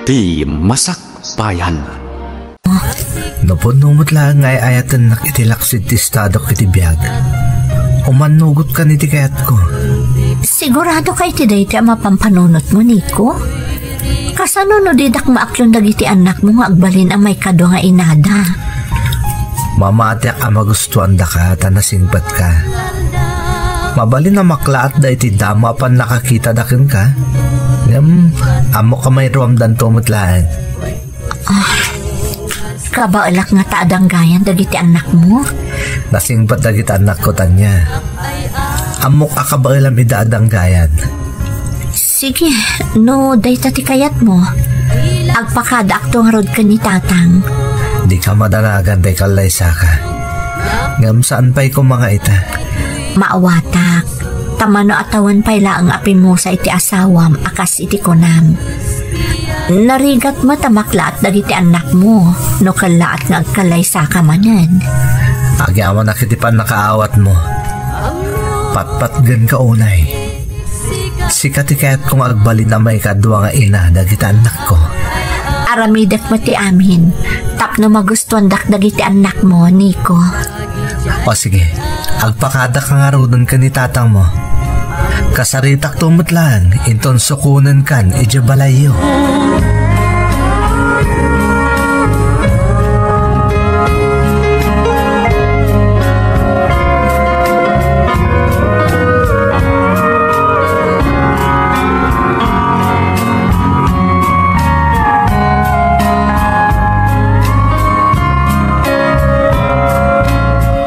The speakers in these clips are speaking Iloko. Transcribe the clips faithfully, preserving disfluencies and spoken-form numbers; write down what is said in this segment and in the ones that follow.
Ti Masakbayan. No pudno met laeng nga ay-ayatennak iti laksid ti estadok iti biag, umannugot kan iti kayatko. Sigurado ka iti daytoy a mapampanunotmo, Nico? Kasano no didak maaklon dagiti annakmo nga agbalin a maikadua nga inada? Mamatiak a magustuandaka ta nasingpetka. Mabalin a maklaatda iti damo a pannakakitada kenka. Ngem, ammok a mairuamdanto met laeng. Ah, kabaelak ngata a danggayan dagiti annakmo? Nasingpet dagiti annakko, Tanya. Ammok a kabaelam ida a danggayan. Sige, no dayta ti kayatmo, agpakadaakto ngarud ken ni Tatang. Dika madanagan tay kallaysaka. Ngem saan pay koma nga ita? Maawatak, ta mano a tawen pay laeng a pimmusa iti asawam a kas iti kunam. Narigat met a maklaat dagiti annakmo no kellaat nga agkallaysaka manen. Agyamanak iti pannakaawatmo. Patpatgenka unay. Sika ti kayatko nga agbalin a maikadua nga ina dagiti annakko. Aramidek met ti amin tapno magustuandak dagiti annakmo, Nico. O sige, agpakadaka ngaruden ken ni tatangmo. Kasaritakto met laeng inton sukonenkan idiay balayyo.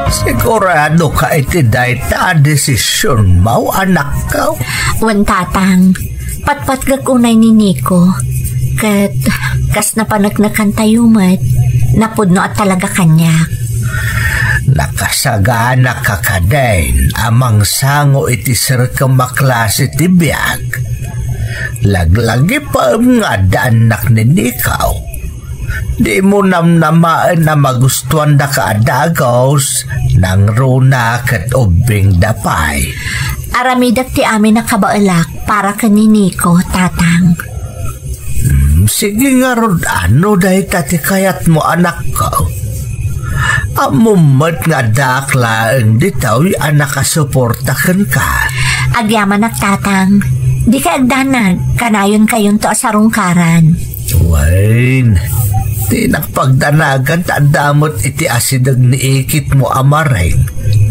Sigurado ka iti dayta a desisionmo, anakko? Wen, Tatang. Patpatgek unay ni Nico. Ket kas napaneknekantayo met, napudno a talaga kaniak. Nakasagana ka kadin a mangsango iti serkem a klase ti biag. Laglagipem nga adda annak ni Nico. Dimo namnamaen a magustuandaka a dagus, nangruna ket ubbingda pay. Aramidek ti amin a kabaelak para ken ni Nico, Tatang. Hmm, sige ngarud, no dayta ti kayatmo, anakko. Ammom met nga addaak laeng ditoy a nakasuporta kenka. Agyamanak, Tatang. Dika agdanag, kanayonkayonto a sarungkaran. Wen, dinak pagdanagan ta adda met iti asideg ni ikitmo a Maring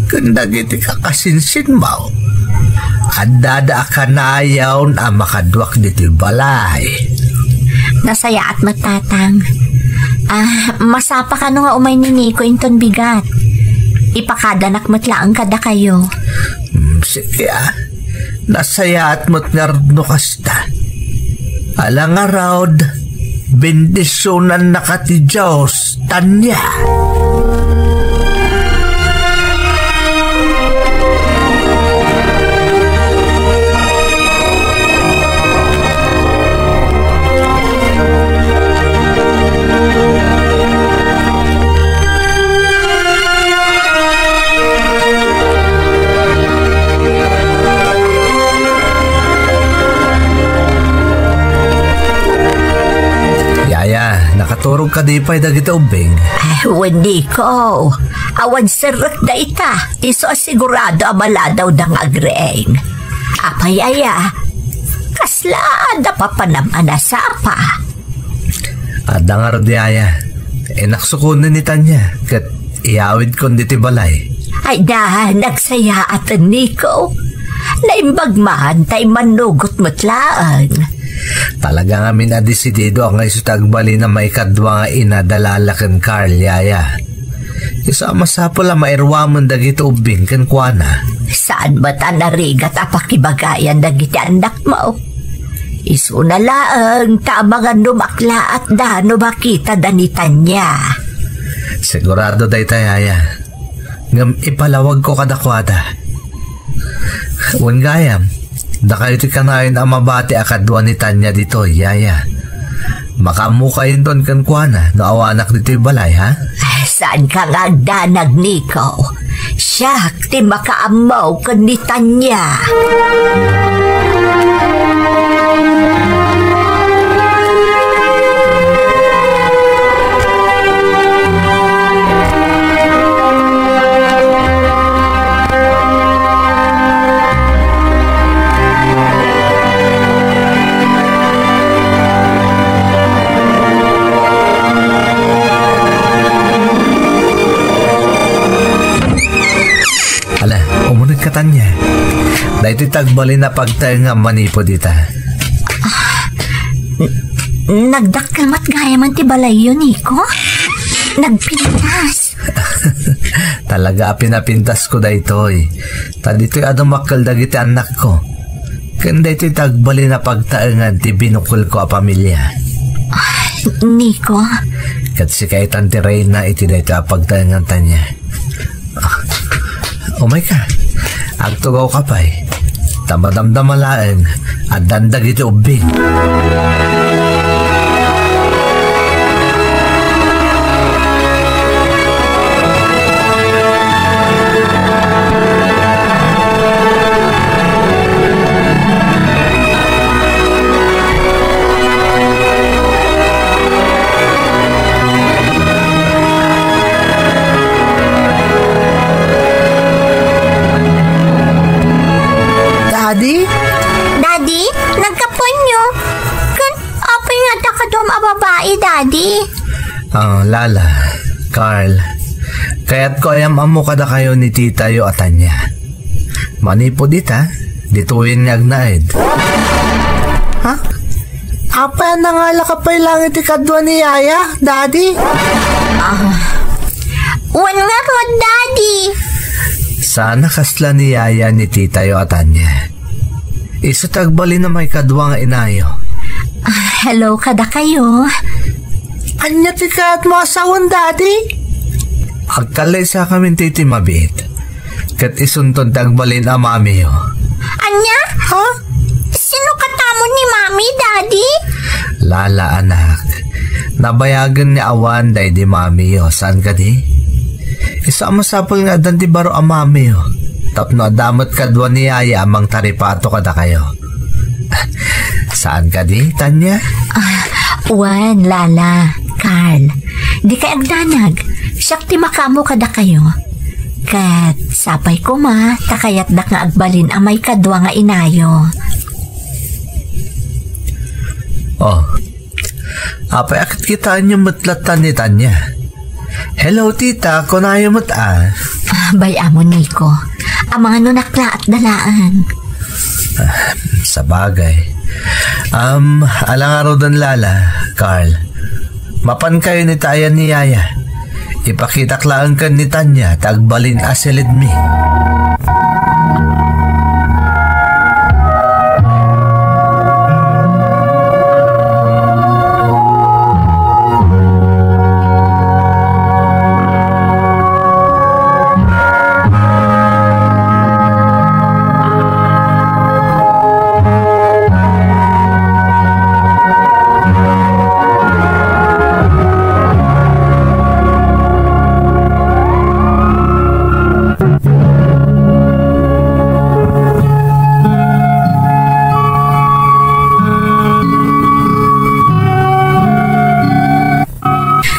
ken dagiti kakasinsinmo. Addada a kanayon a makaduak ditoy balay. Nasayaat met, Tatang. Ah, masapa kano nga umay ni Nico inton bigat. Ipakadanak met laeng kadakayo. Hmm, sige, ah. Nasayaat met ngarud no kasta. Ala ngarud, bendisionannaka ti Dios, Tanya. Yaya, nakaturog kadi pay dagiti ubbing? Ay, wen, Nico. Awan serrek dayta. Isu a sigurado a maladawda nga agriing. Apay aya? Kasla adda papanam a nasapa? Adda ngarud, Yaya. Inaksukonen ni Tanya, ket iyawidkon diti balay. Ay da, nagsayaaten, Nico. Naimbag man, ta immannugot met laeng. Talaga ngamin a desidido nga isu ti agbalin a maikadua nga ina da Lala ken Carl, Yaya. Isu a masapul a mairuamen dagiti ubbing kenkuana. Saan met a narigat a pakibagayan dagiti annakmo? Isuna laeng ta amangan no maklaatda no makitada ni Tanya. Sigurado dayta, Yaya. Ngem ipalawagko kadakuada. Wen gayam, dakayo ti kanayon a mabati a kadua ni Tanya ditoy, Yaya. Makaammokayo inton kenkuana no awanak ditoy balay, ha? Saanka nga agdanag, Nico. Siak ti makaammo ken ni Tanya. Ti tagbalin a pagtaengam manipud ita. N-, nagdakkel met gayamen ti balayyo, Nico. Nagpintas. Talaga a pinapintasko daytoy. Ta ditoy a dumakkel dagiti annakko. Ken daytoy ti agbalin a pagtaengan ti binukelko a pamilia. Ah, Nico. Ket sika itan ti reyna iti daytoy a pagtaengan, Tania. Ah, umayka. Agtugawka pay. Ta madamdama laeng, addan dagiti ubbing. Daddy? Daddy, nagkapuenyo. Ken apay nga adda kaduam a babai, Daddy? Ah, Lala, Carl, kayatko a yam-ammo kadakayo ni titayo a Tania. Manipud ita, ditoyen nga agnaed. Ha? Apay a nangalaka pay laeng iti kadua ni Yaya, Daddy? Ah, wen ngarud, Daddy. Saan a kasla ni Yaya ni titayo a Tania. Isu ti agbalin a maikadua nga inayo. Ah, hello kadakayo. Ania ti kayatmo a sawen, Daddy? Agkallaysakamin ti mabiit. Ket isunton ti agbalin a mamiyo. Ania? Ha? Sino katamon ni Mami, Daddy? Lala, anak. Nabayagen nga awan daydi mamiyo, saan kadi? Isu a masapul nga addan ti baro a mamiyo. Tapno adda met kadua ni Yaya a mangtaripato kadakayo. Saan kadi, Tania? Ah, wen, Lala, Carl. Dikay agdanag. Siak ti makaammo kadakayo. Ket sapay koma ta kayatdak nga agbalin a maikadua nga inayo. Oh. Apay a kitkitaenyo met latta ni Tania? Hello, tita, kunayo met a. Ah, bay-amon, Nico. Amangan no naklaat da laeng. Ah, sabagay. Um, ala ngaruden, Lala, Carl. Mapankayo ni tayan ni Yaya. Ipakitak laeng ken ni Tania ti agbalin a silidmi.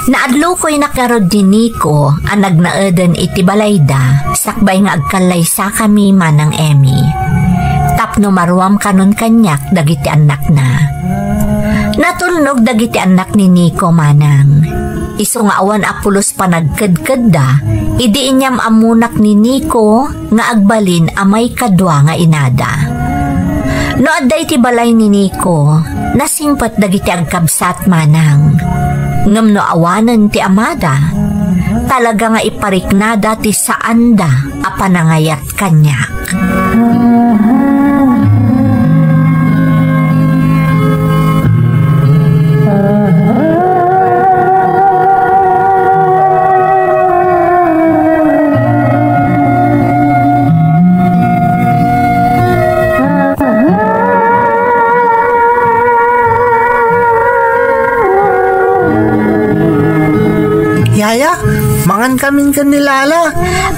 Naadlukoynak ngarud ni Nico a nagnaeden iti balayda sakbay nga agkallaysakami manang Emmy. Tapno maruam kanon kaniak dagiti annakna. Natulnog dagiti annak ni Nico manang. Isu nga awan a pulos panagkedkedda, idi inyam-ammonak ni Nico nga agbalin a maikadua nga inada. No adda iti balay ni Nico, nasingpet dagiti agkabsat manang. Ngem no awanen ti amada, talaga nga ipariknada ti saanda a panangayat kaniak. Yaya, mangan kamin ken ni Lala.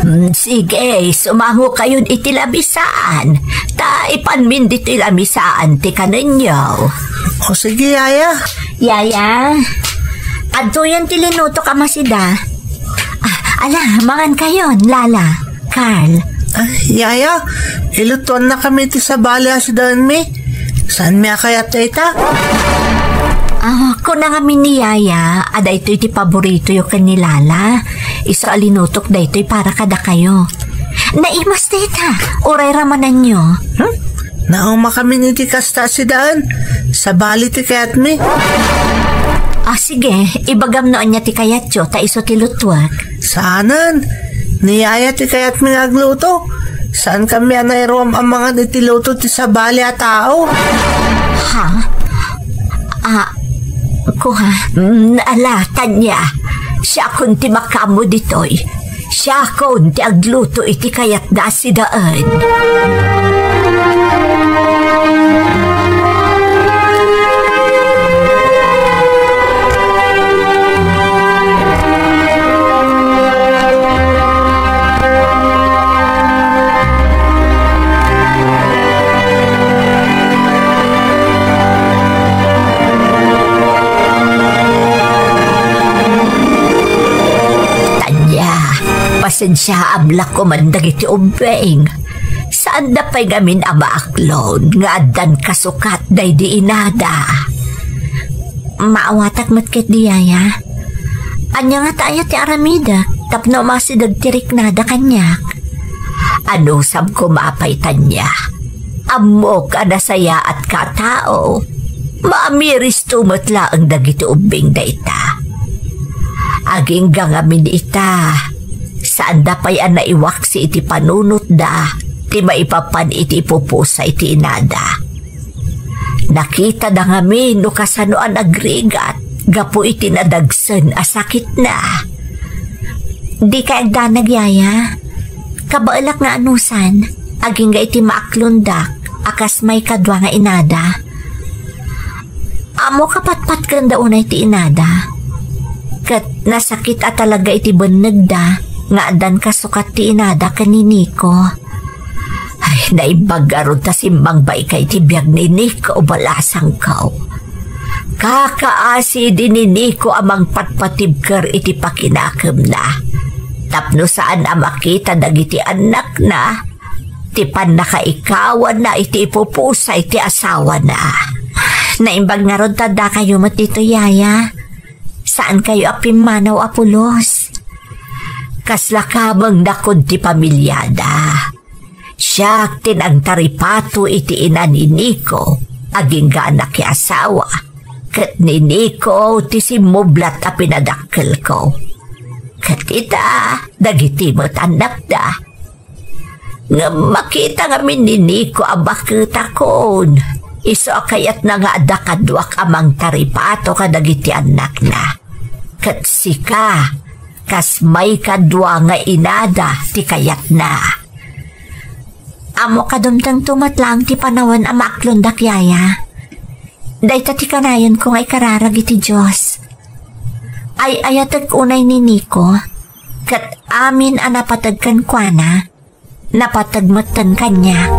Mm, sige, sumango kayon iti lamisaan, ta ipanmin ditoy lamisaan ti kanenyo. O sige, Yaya. Yaya, adtoyen ti linutok a masida. Ah, ala, mangan kayon, Lala, Carl. Ay, Yaya, ilutuannakami iti sabali a sidaenmi. Saanmi a kayat dayta? Ah, kuna ngamin ni Yaya a daytoy ti paboritoyo ken ni Lala. Isu a linutok daytoy para kadakayo. Naimas dayta, uray ramananyo. Hmm? Naumakamin iti kasta a sidaen, sabali ti kayatmi. Ah, sige, ibagam no ania ti kayatyo, ta isu ti lutuek. Saanen, ni Yaya ti kayatmi nga agluto. Saan kami a nairuam a mangan iti luto ti sabali a tao? Ha? Ah, kuha. Mm, ala, Tanya. Siakon ti makaammo ditoy. Siakon ti agluto iti kayatda a sidaen. Tanya, pasensiaam la koman dagiti ubbing. Saanda pay ngamin a maaklon nga addan kasukat daydi inada. Maawatak met ketdi, Yaya. Ania ngata aya ti aramidek tapno masideg ti riknada kaniak? Anusam koma pay, Tanya. Ammok a nasayaatka a tao. Maamiristo met laeng dagiti ubbing dayta. Agingga ngamin ita, saanda pay a naiwaksi iti panunotda ti maipapan iti ipupusay ti inada. Nakitada ngamin no kasano a nagrigat gapu iti nadagsen a sakitna. Dika agdanag, Yaya. Kabaelak nga anusan, agingga iti maaklondak a kas maikadua nga inada. Ammok a patpatkenda unay ti inada. Ket nasakit a talaga iti bennegda nga addan kasukat ti inada ken ni Nico. Ay, naimbag ngarud ta simmangbaika iti biag ni Nico, balasangko. Kakaasi idi ni Nico a mangpatpatibker iti pakinakemna. Tapno saan a makita dagiti annakna ti pannakaikawanna iti ipupusay ti asawana. Naimbag ngarud ta addakayo met ditoy, Yaya. Saankayo a pimmanaw a pulos. Kasla kameng nakon ti pamiliada. Siak ti nagtaripato iti ina ni Nico, agingga a nakiasawa, ket ni Nico ti simmublat a pinadakkelko. Ket ita, dagiti met annakda. Ngem makita ngamin ni Nico a baketakon. Isu a kayatna nga adda kaduak a mangtaripato kadagiti annakna. Ket sika, kas maikadua nga inada ti kayatna. Ammok a dumtengto met laeng ti panawen a maaklondak, Yaya. Dayta ti kanayanko nga ikararag iti Dios. Ay-ayatek unay ni Nico, ket amin a napateg kenkuana, napateg metten kaniak.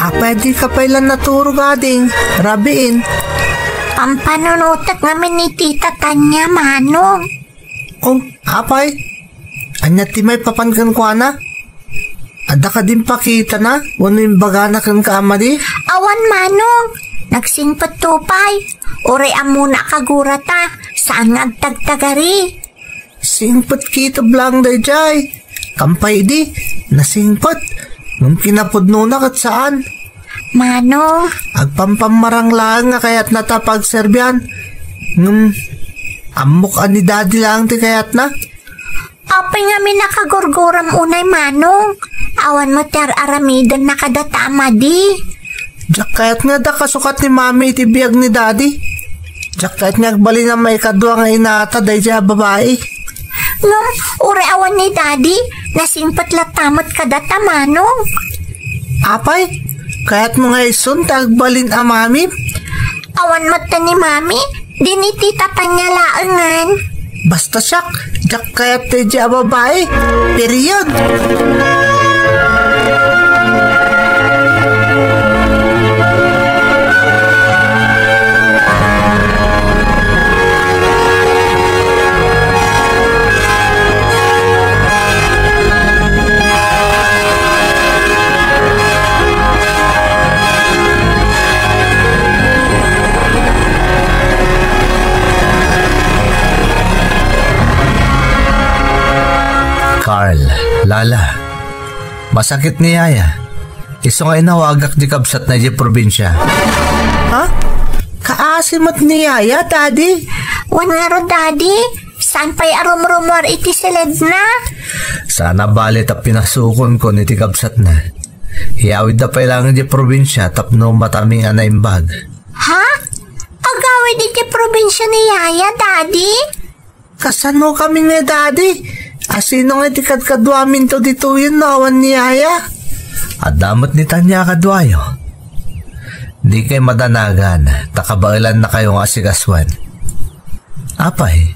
Apay, dika pay la naturog, ading? Rabiin. Pampanunotek ngamin ni Tita Tanya, Manong. Oh, apay? Ania ti maipapan kenkuana? Adda kadi impakitana wenno imbagana kenka a madi? Awan, Manong. Nagsingpetto pay. Uray ammona a kagurata, saan nga agtagtagari. Singpet kitab laeng daydiay. Kampay idi, nasingpet. Ngem kinapudnona ket saan. Manong. Agpampammarang laeng nga kayatna ta pagserbian. Ngem, ammok a ni Daddy laeng ti kayatna. Apay ngamin a kagurguram unay, Manong? Awan met ti ar-aramidenna kadata a madi. Diak kayat nga adda kasukat ni Mami iti biag ni Daddy. Diak kayat nga agbalin a maikadua nga inata daydiay a babai. Ngem, uray awan ni Daddy, nasingpet latta met kadata, Manong. Apay, kayatmo nga isun ti agbalin a Mami? Awan met ti ni Mami, di ni Tita Tanya laengen. Basta siak, diak kayat daydiay a babai. Period. Carl, Lala, masakit ni Yaya. Isu nga inawagak ti kabsatna idiay probinsia. Ha? Kaasi met ni Yaya, Daddy? Wen ngarud, Daddy, saan pay a rumrumuar iti siledna? Saan a bale ta pinasukonkon iti kabsatna. Iyawidda pay laeng idiay probinsia tapno matami nga naimbag. Ha? Agawid iti probinsia ni Yaya, Daddy? Kasano kami nga, Daddy? A sino nga ti kadkaduaminto ditoyen no awan ni Yaya? Adda met ni Tanya a kaduayo. Dikay madanagan, ta kabaelannakayo nga asikasuan. Apay,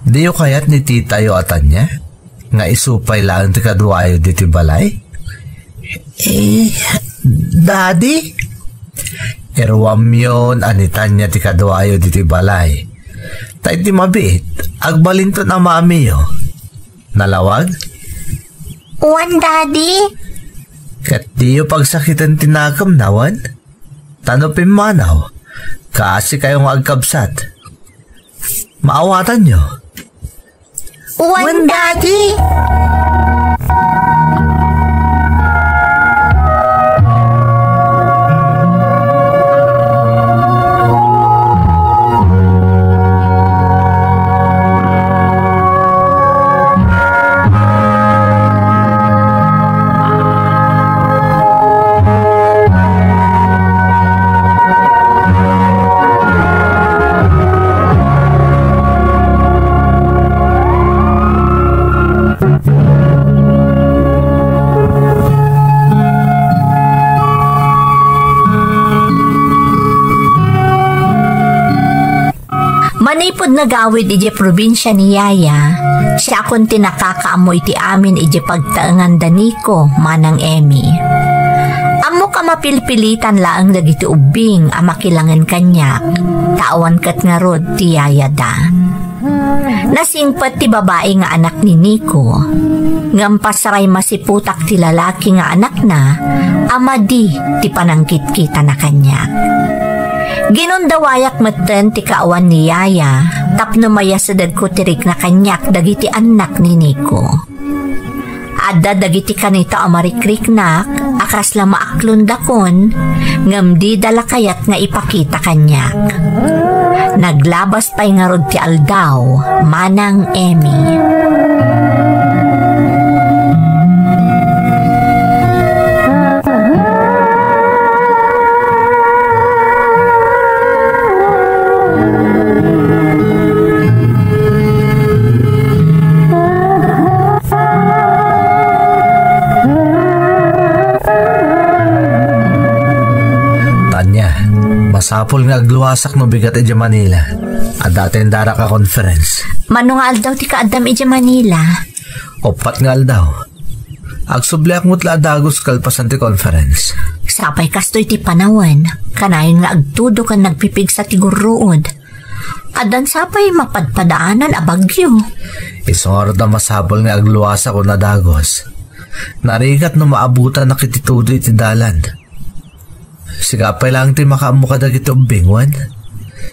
diyo kayat ni titayo a Tanya? Nga isu pay laeng ti kaduayo ditoy balay? Eh, Daddy? Iruamyon a ni Tanya ti kaduayo ditoy balay. Ta iti mabiit, agbalinton a maamiyo. Nalawag? Wen, Daddy. Ket diyo pagsakiten ti nakemna, wen? Ta no pimmanaw, kaasikayo nga agkabsat. Maawatanyo. Wen, Daddy. Manipud nagawid idiay probinsia ni Yaya, siakon ti nakakaammo iti amin idiay pagtaengan da Nico, Manang Emmy. Ammok a mapilpilitan laeng dagiti ubbing a makilangen kaniak, ta awan ket ngarud ti yayada. Nasingpet ti babai nga anak ni Nico, ngem pasray masiputak ti lalaki nga anakna a madi ti panangkitkitana kaniak. Ginundawayak metten ti kaawan ni Yaya tapno mayasedegko ti rikna kaniak dagiti annak ni Nico. Adda dagiti kanito a marikriknak a kasla maaklondakon, ngem dida la kayat nga ipakita kaniak. Naglabas pay ngarud ti aldaw, Manang Emmy. Tanya, masapul nga agluasak no bigat idiay Manila. Adda atendarak a conference. Mano nga aldaw ti kaaddam idiay Manila? Uppat nga aldaw. Agsubliak met la a dagus kalpasan ti conference. Sapay kastoy ti panawen, kanayon nga agtudo ken nagpipigsa ti gurruod. Addan sapay mapadpadaanan a bagyo. Isu ngarud a masapul nga agluasak no dagus. Narigat no maabutan iti tudo iti dalan. Sika pay laeng ti makaammo kadagiti ubbing, wen?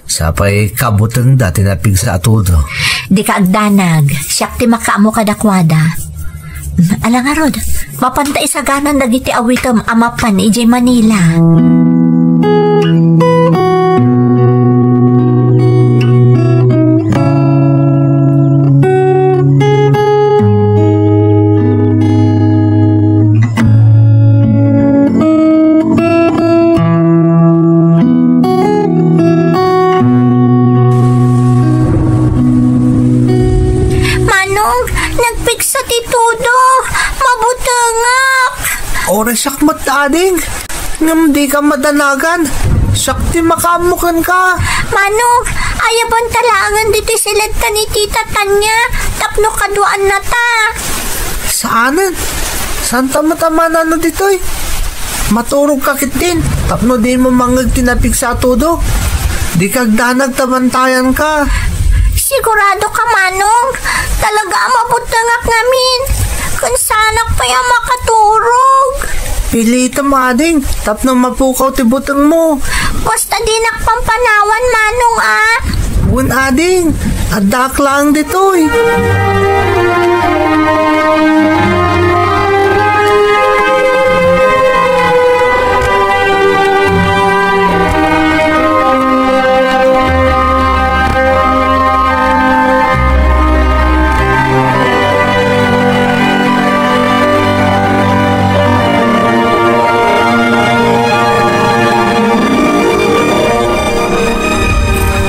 Sapay kabutengda ti napigsa a tudo. Dika agdanag, siak ti makaammo kadakuada. Ala ngarud, mapanta isaganan dagiti awitem a mapan idiay Manila. Manong, nagpigsa ti tudo. Mabutengak. Uray siak met, ading. Ngem dika madanagan. Siak ti makaammo kenka. Manong, ayabanta laengen ditoy siledta ni Tita Tanya tapno kaduaannata. Saanen? Saanta met a manano ditoy? Maturogka ketdin tapno dimo mangngeg ti napigsa a tudo. Dika agdanag ta bantayanka. Siguradoka, Manong? Talaga a mabutengak ngamin. Ken saanak pay a makaturog. Pilitem, ading, tapno mapukaw ti butengmo. Basta dinak pampanawan, Manong, a. Wen, ading, addaak laeng ditoy.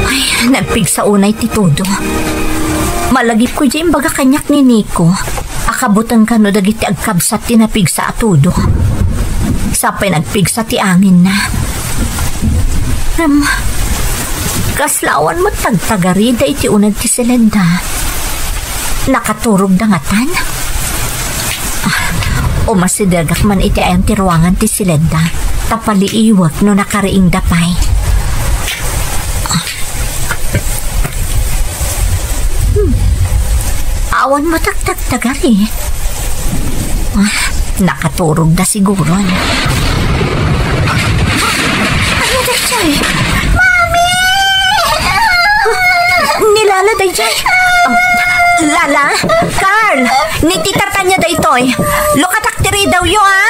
Ay, nagpigsa unay ti todo. Malagipko diay imbaga kaniak ni Nico a kabutengko no dagiti agkabsat ti napigsa a todo. Sapay nagpigsa ti angenna. Ngem, kasla awan met tagtagari daytoy uneg ti siledda. Nakaturogda ngatan? Ah, umasidegak man iti ayan ti ruangan ti siledda, ta paliiwek no nakariingda pay. Ah. Hmm. Awan met tagtagari. Ah, nakaturogda siguro. Ania daytoy? Mami! Ni Lala daytoy. Um, Lala, Carl, ni Tita Tanya daytoy. Lukatak ti ridawyo, a?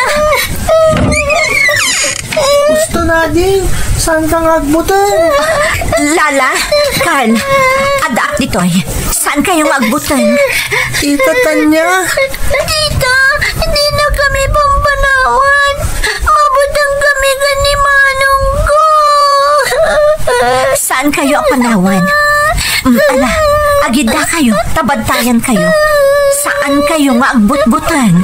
Husto, Nading, saanka nga agbuteng? Lala, Carl, addaak ditoy. Saankayo nga agbuteng? Tita Tanya. Tita, dinakami pampanawan. Mabutengkami ken ni manongko. Saankayo a panawan? Mm, ala, agiddakayo, ta bantayankayo. Saankayo nga agbutbuteng.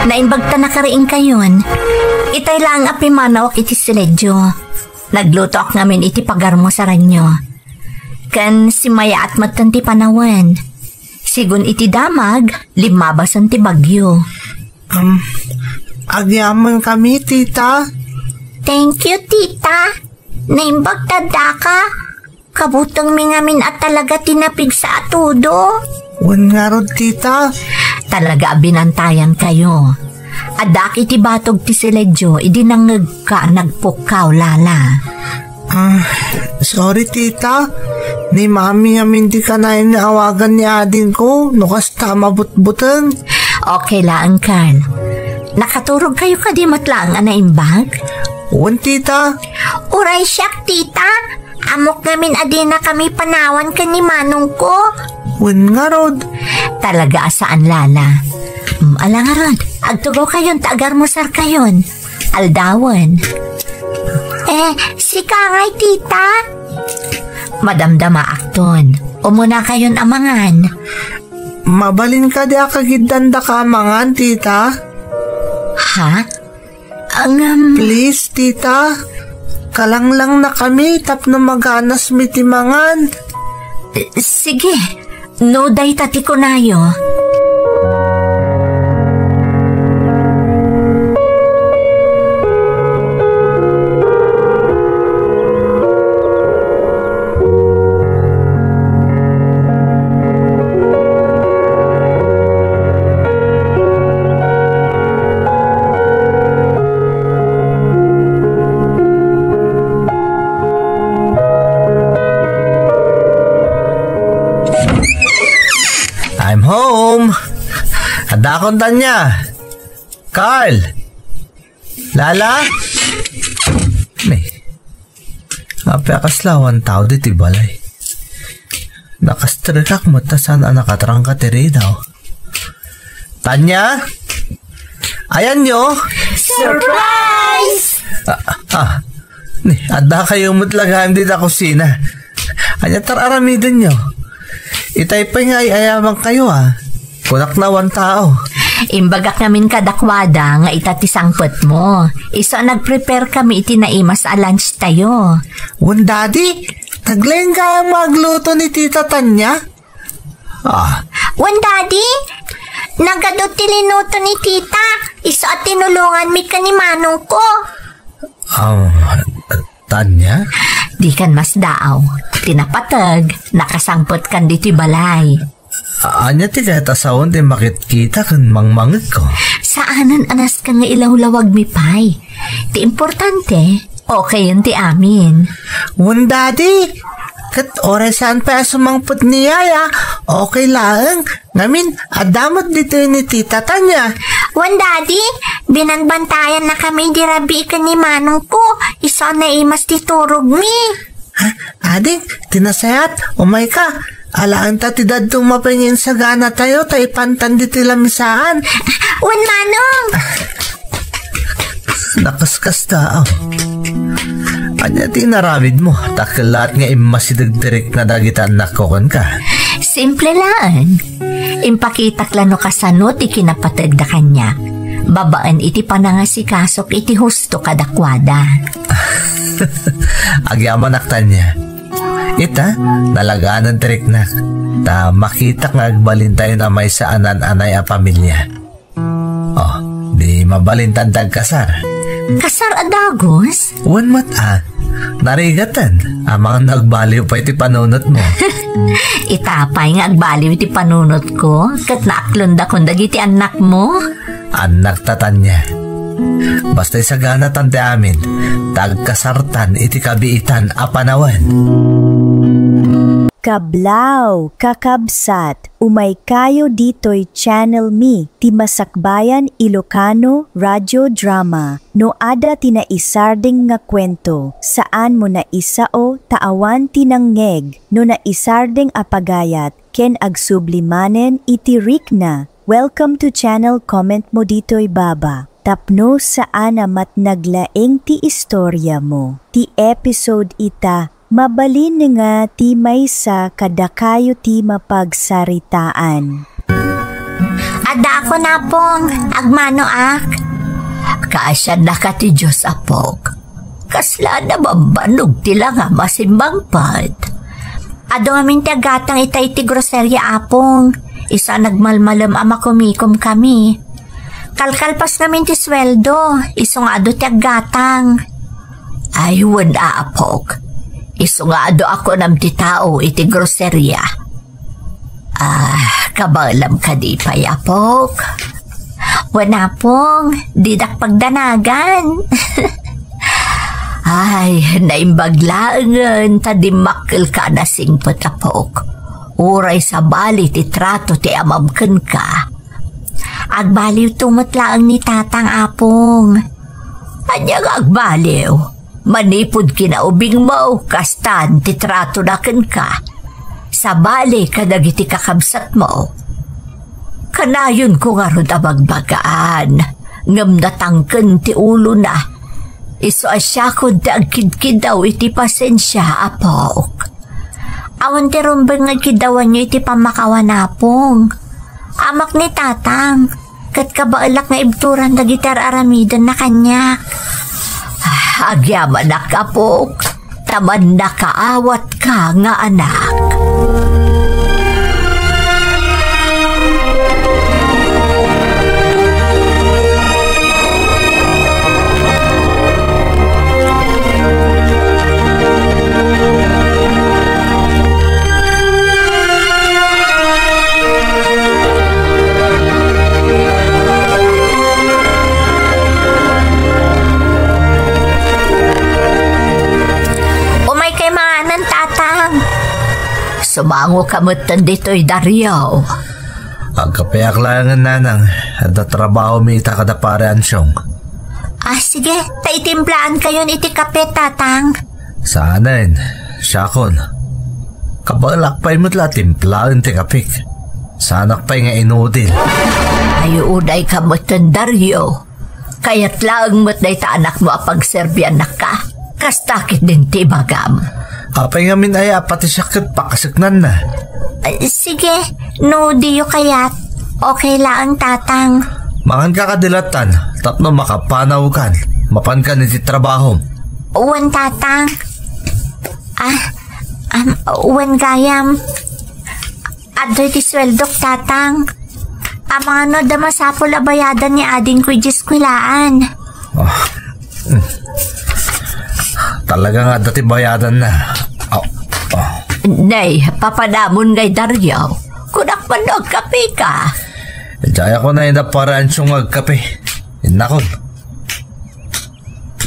Naimbag ta nakariingkayon. Itay laeng a pimanawak iti siledyo. Naglutoak ngamin iti pagarmusaranyo. Ken simmayaat metten ti panawen. Sigun iti damag, limmabasen ti bagyo. Um, agyamankami, tita. Thank you, tita. Naimbag ta addaka. Kabutengmi ngamin a talaga ti napigsa a todo. Wen ngarud, tita. Talaga a binantayankayo. Addaak iti batog ti siledyo idi nangngegka a nagpukkaw, Lala. Ah, sorry, tita. Ni Mami ngamin ti kanayon nga awagan ni adingko no kasta a mabutbuteng. Okay laeng, Carl. Nakaturogkayo kadi met laeng a naimbag? Wen, tita. Uray siak, tita. Ammok ngamin a dinakami panawan ken ni manongko. Wen ngarud. Talaga a saan, Lala. Mm, ala ngarud, agtugawkayon ta agarmusarkayon. Aldawen. Eh, sika ngay, tita? Madamdamaakton. Umunakayon a mangan. Mabalin kadi a kagiddandaka a mangan, tita? Ha? Ngem, please, tita. Kalanglangnakami tapno maganasmi ti mangan. Sige, no dayta ti kunayo. I'm home. Addakon, Tanya. Carl. Lala? May, apay a kasla awan tao ditoy balay? Nakastrekak met ta saan a nakatrangka ti ridaw. Tanya? Ayanyo? Surprise! Ah, ah. Ni, addakayo met la gayam dita kusina. Ania ti ar-aramidenyo? Itay pay nga ay-ayamankayo, a. Kunak no awan tao. Imbagak ngamin kadakuada nga ita ti sangpetmo. Isu a nag-prepare kami iti naimas a lunch tayo. Wen, Daddy, naglaing gayam nga agluto ni Tita Tanya? Ah. Wen, Daddy, Nagadu ti linuto ni tita. Isu a tinulonganmi ken ni manongko. Ah, Tanya? Dikan masdaaw. Ti napateg, nakasangpetkan ditoy balay. A-, ania ti kayat a sawen ti makitkita ken mangmangegko? Saanen a nasken nga ilawlawagmi pay. Ti importante, okayen ti amin. Wen, Daddy, ket uray saan pay a sumangpet ni Yaya, okay laeng. Ngamin, adda met ditoy ni Tita Tanya. Wen, Daddy, binanbantayannakami idi rabii ken ni manongko. Isu a naimas ti turogmi. Ha? Ading, ti nasayaat, umayka. Alaenta ti dadduma pay nga insaganatayo ta ipantan ditoy lamisaan. Wen, manong! Nakaskasdaaw. Ania ti inaramidmo? Dakkel laat nga immasideg ti rikna dagiti annakko kenka. Simple laeng. Impakitak la no kasano ti kinapategda kaniak, babaen iti panangasikasok iti husto kadakuada. Agyamanak, Tanya. Ita, nalaganan ti riknak, ta makitak nga agbalintayon a maysa a naan-anay a pamilia. Oh, di mabalintan ti agkasar. Kasar a dagus? Wen met a, narigaten, amangan no agbaliw pay ti panunotmo. Ita pay nga agbaliw ti panunotko, ket naaklondakon dagiti annakmo. Annakta, Tanya. Basta isaganatan ti amin, ta agkasartan iti kabiitan a panawen. Kablaaw, kakabsat, umaykayo ditoy channel mi, ti Masakbayan Ilocano Radio Drama. No adda ti naisardeng nga kuento, saanmo naisao ta awan ti nangngeg. No naisardeng a pagayat ken agsubli manen iti rikna, welcome to channel, comment mo ditoy baba tapno saan a matnag laeng ti istoriamo. Ti episode ita, mabalin nga ti maysa kadakayo ti mapagsaritaan. Addaakon, Apong, agmanoak. Kaasiannaka ti Dios, apok. Kasla nabambannog ti langam a simmangpet. Adu ngamin ti aggatang ita iti groseria, Apong. Isu a nagmalmalem a makumikomkami. Kalkalpas ngamin ti sueldo, isu nga adu ti aggatang. Ay, wen, apok. Isu nga adu a kunam ti tao iti groseria. Ah, kabaelam kadi pay, apok? Wen, Apong, didak pagdanagan. Ay, naimbag laengen ta dimmakkelka a nasingpet, apok. Uray sabali ti trato ti amam kenka. Agbaliwto met laeng ni Tatang, Apong. Ania nga agbaliw? Manipud kinaubingmo, kastan ti tratona kenka. Sabali kadagiti kakabsatmo. Kanayonko ngarud a bagbagaan, ngem natangken ti ulona. Isu a siakon ti agkidkiddaw iti pasensia, apok. Awan ti rumbeng nga ikiddawanyo iti pammakawan, Apong. Amak ni Tatang, ket kabaelak nga ibturan dagiti ar-aramidenna kaniak. Ah, agyamanak, apok, ta mannakaawatka nga anak. Umaykay manganen, Tatang. Sumangoka metten ditoy, Dario. Agkapeak laengen, Nanang. Adda trabahomi ita kada Pare Ansyong. Ah, sige. Ta itimplaankayon iti kape, Tatang. Saanen, siakon. Kabaelak pay met la a timplaen ti kapek. Saanak pay nga inudil. Ay, udayka metten, Dario. Kayat laeng met dayta anakmo a pagserbiannakka. Kasta ketdin ti ibagam. Apay ngamin aya a pati siak ket pakaseknanna? Ay, sige, no diyo kayat. Okay laeng, Tatang. Manganka kadi lattan, tapno makapanawkan. Mapankan iti trabahom. Wen, Tatang. Ah, am, wen gayam. Adtoy ti sueldok, Tatang. Amangan no adda masapul a bayadan ni adingko idiay eskuelaan. Ah. Talaga nga adda ti bayadanna. Ah, ah. Nay, papanamon ngay, Dario. Kunak man no agkapeka. Diay ako nay naparansyong agkape. Innakon.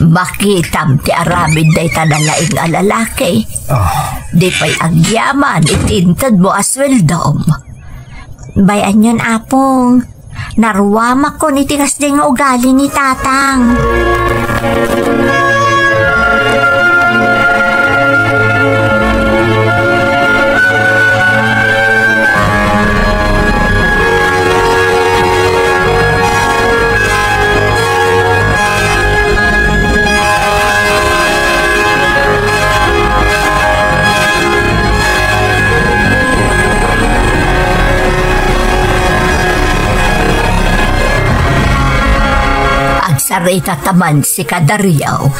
Makitam ti aramid dayta nalaing a lalaki. Ah. Di pay agyaman iti intedmo a sueldom. Bay-anyon, Apong. Naruamakon iti kasdi nga ugali ni Tatang. Agsarita ta man sika, Dario.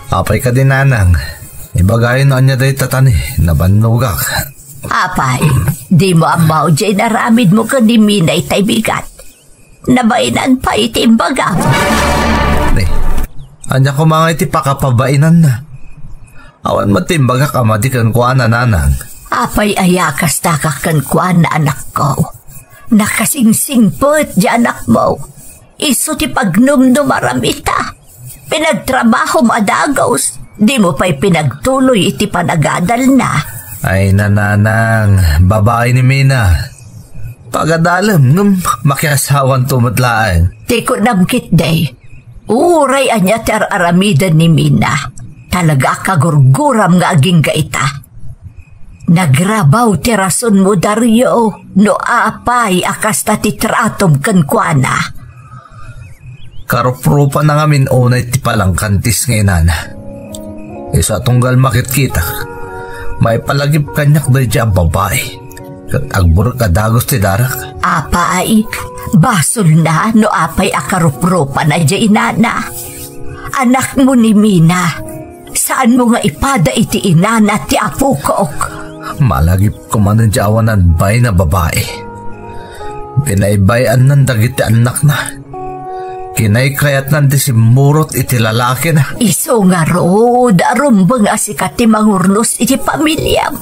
Apay kadi, nanang? Ibagayo no ania dayta ta ni nabannogak. Apay, dimo ammo diay inaramidmo ken ni Mina itay bigat? Nabainan pay ti imbagam. Ni, ania koma nga iti pakapabainanna? Awan met ti imbagak a madi kenkuana, nanang. Apay aya kasdaka kenkuana, anakko? Nakasingsingpet diay anakmo. Isu ti pagnumnumaram ita. Pinagtrabahom a dagus, dimo pay pinagtuloy iti panagadalna. Ay, nanang, babai ni Mina. Pagadalem, ngem makiasawanto met laeng. Ti kunam ketdi, uray ania ti ar-aramiden ni Mina, talaga a kagurguram nga agingga ita. Nagrabaw ti rasonmo, Dario, no apay a kasta ti tratom kenkuana. Karuprupana ngamin unay ti palangkantis nga inana. Isu a tunggal makitkitak, maipalagip kaniak daydiay a babai, ket agburek a dagus ti darak. Apay, basolna no apay a karuprupana diay inana. Anakmo ni Mina, saanmo nga ipada iti inana ti apokok. Malagip koma diay awanan bain a babai. Binaybay-annan dagiti annakna. Kinaykayatnan ti simmurot iti lalakina. Isu ngarud a rumbeng a sika ti mangurnos iti pamiliam.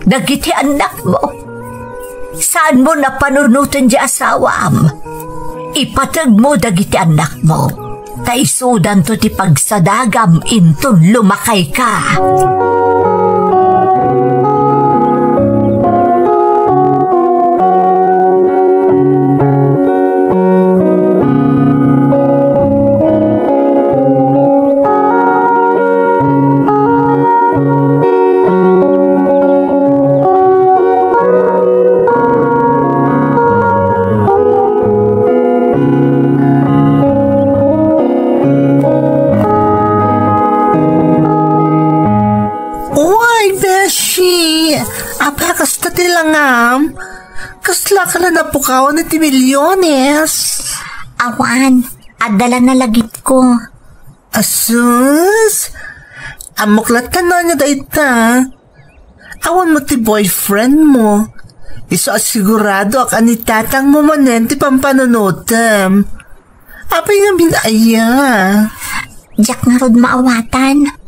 Dagiti annakmo, saanmo a panunoten diay asawam. Ipategmo dagiti annakmo, ta isudanto ti pagsadagam inton lumakayka. Uy, beshi! Apay a kasta ti langam? Kasla ka la napukawan iti milyones? Awan, adda la nalagipko. Asus! Ammok latta no ania dayta. Awan met ti boyfriend mo. Isu a siguradoak a ni tatang mo manen ti pampanunotem. Apay ngamin aya? Diak ngarud maawatan.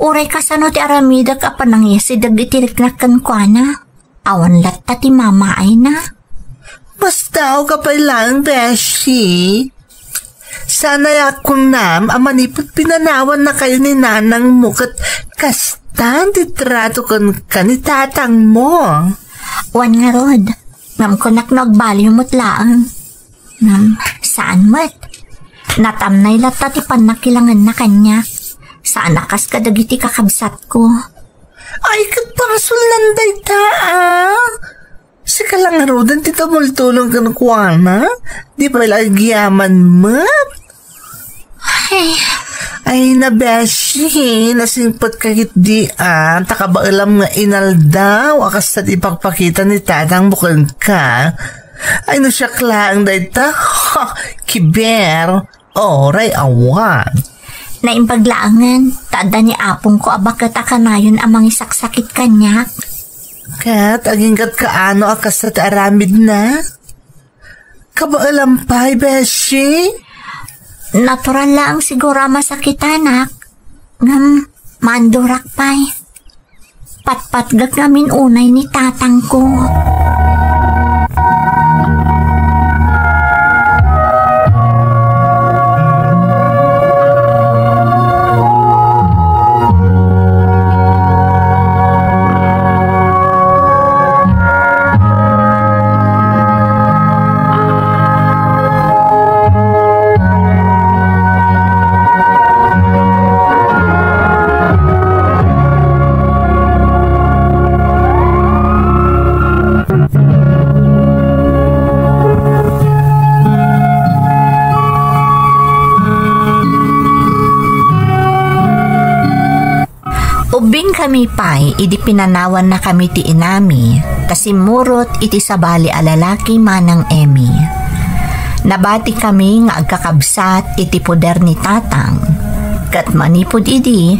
Uray kasano ti aramidek a panangyasideg iti riknak kenkuana. Awan latta ti mamaayna. Masdaawka pay laeng, beshi. Saan a kunam a manipud pinanawannakayo ni nanangmo ket kastan ti trato kenka ni tatangmo? Wen ngarud, ngem kunak no agbaliw met laeng. Ngem saan met. Natamnay latta ti pannakilangenna kaniak. Saan a kas kadagiti kakabsatko. Ay, ket basolnan dayta, a. Sika la ngaruden ti tumultulong kenkuana? Di pay la agyaman met? Ay. Ay, na, beshi, nasingpetka ketdi, a, ta kabaelam nga inaldaw a kasta ti ipakpakita ni tatangmo kenka. Ay, no siak laeng dayta, ha, kiber. Oray awan. Naimbag laengen, ta adda ni apongko a baket a kanayon a mangisaksakit kaniak. Ket aginggatka ano a kasta ti aramidna? Kabaelam pay, beshi? Natural laeng siguro a masakitanak. Ngem, maandurak pay. Patpatgek ngamin unay ni tatangko. Ubbingkami pay idi pinanawannakami ti inami, ta simmurot iti sabali a lalaki manang Emmy. Nabatikami nga agkakabsat iti poder ni Tatang, ket manipud idi,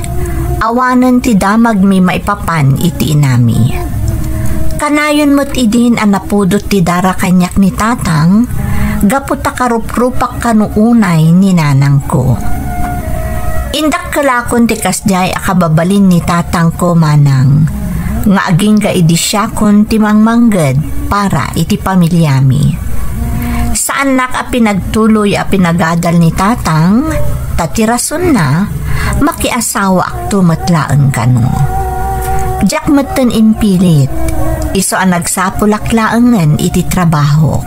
awanen ti damagmi maipapan iti inami. Kanayon met idin a napudot ti dara kaniak ni Tatang, gapu ta karuprupak kano unay ni nanangko. Indakkelakon ti kasdiay a kababalin ni tatangko manang, nga agingga idi siakon ti mangmangged para iti pamiliami. Saannak a pinagtuloy a pinagadal ni tatang, ta ti rasonna, makiasawaakto met laeng kano. Diak metten impilit, isu a nagsapulak laengen iti trabahok.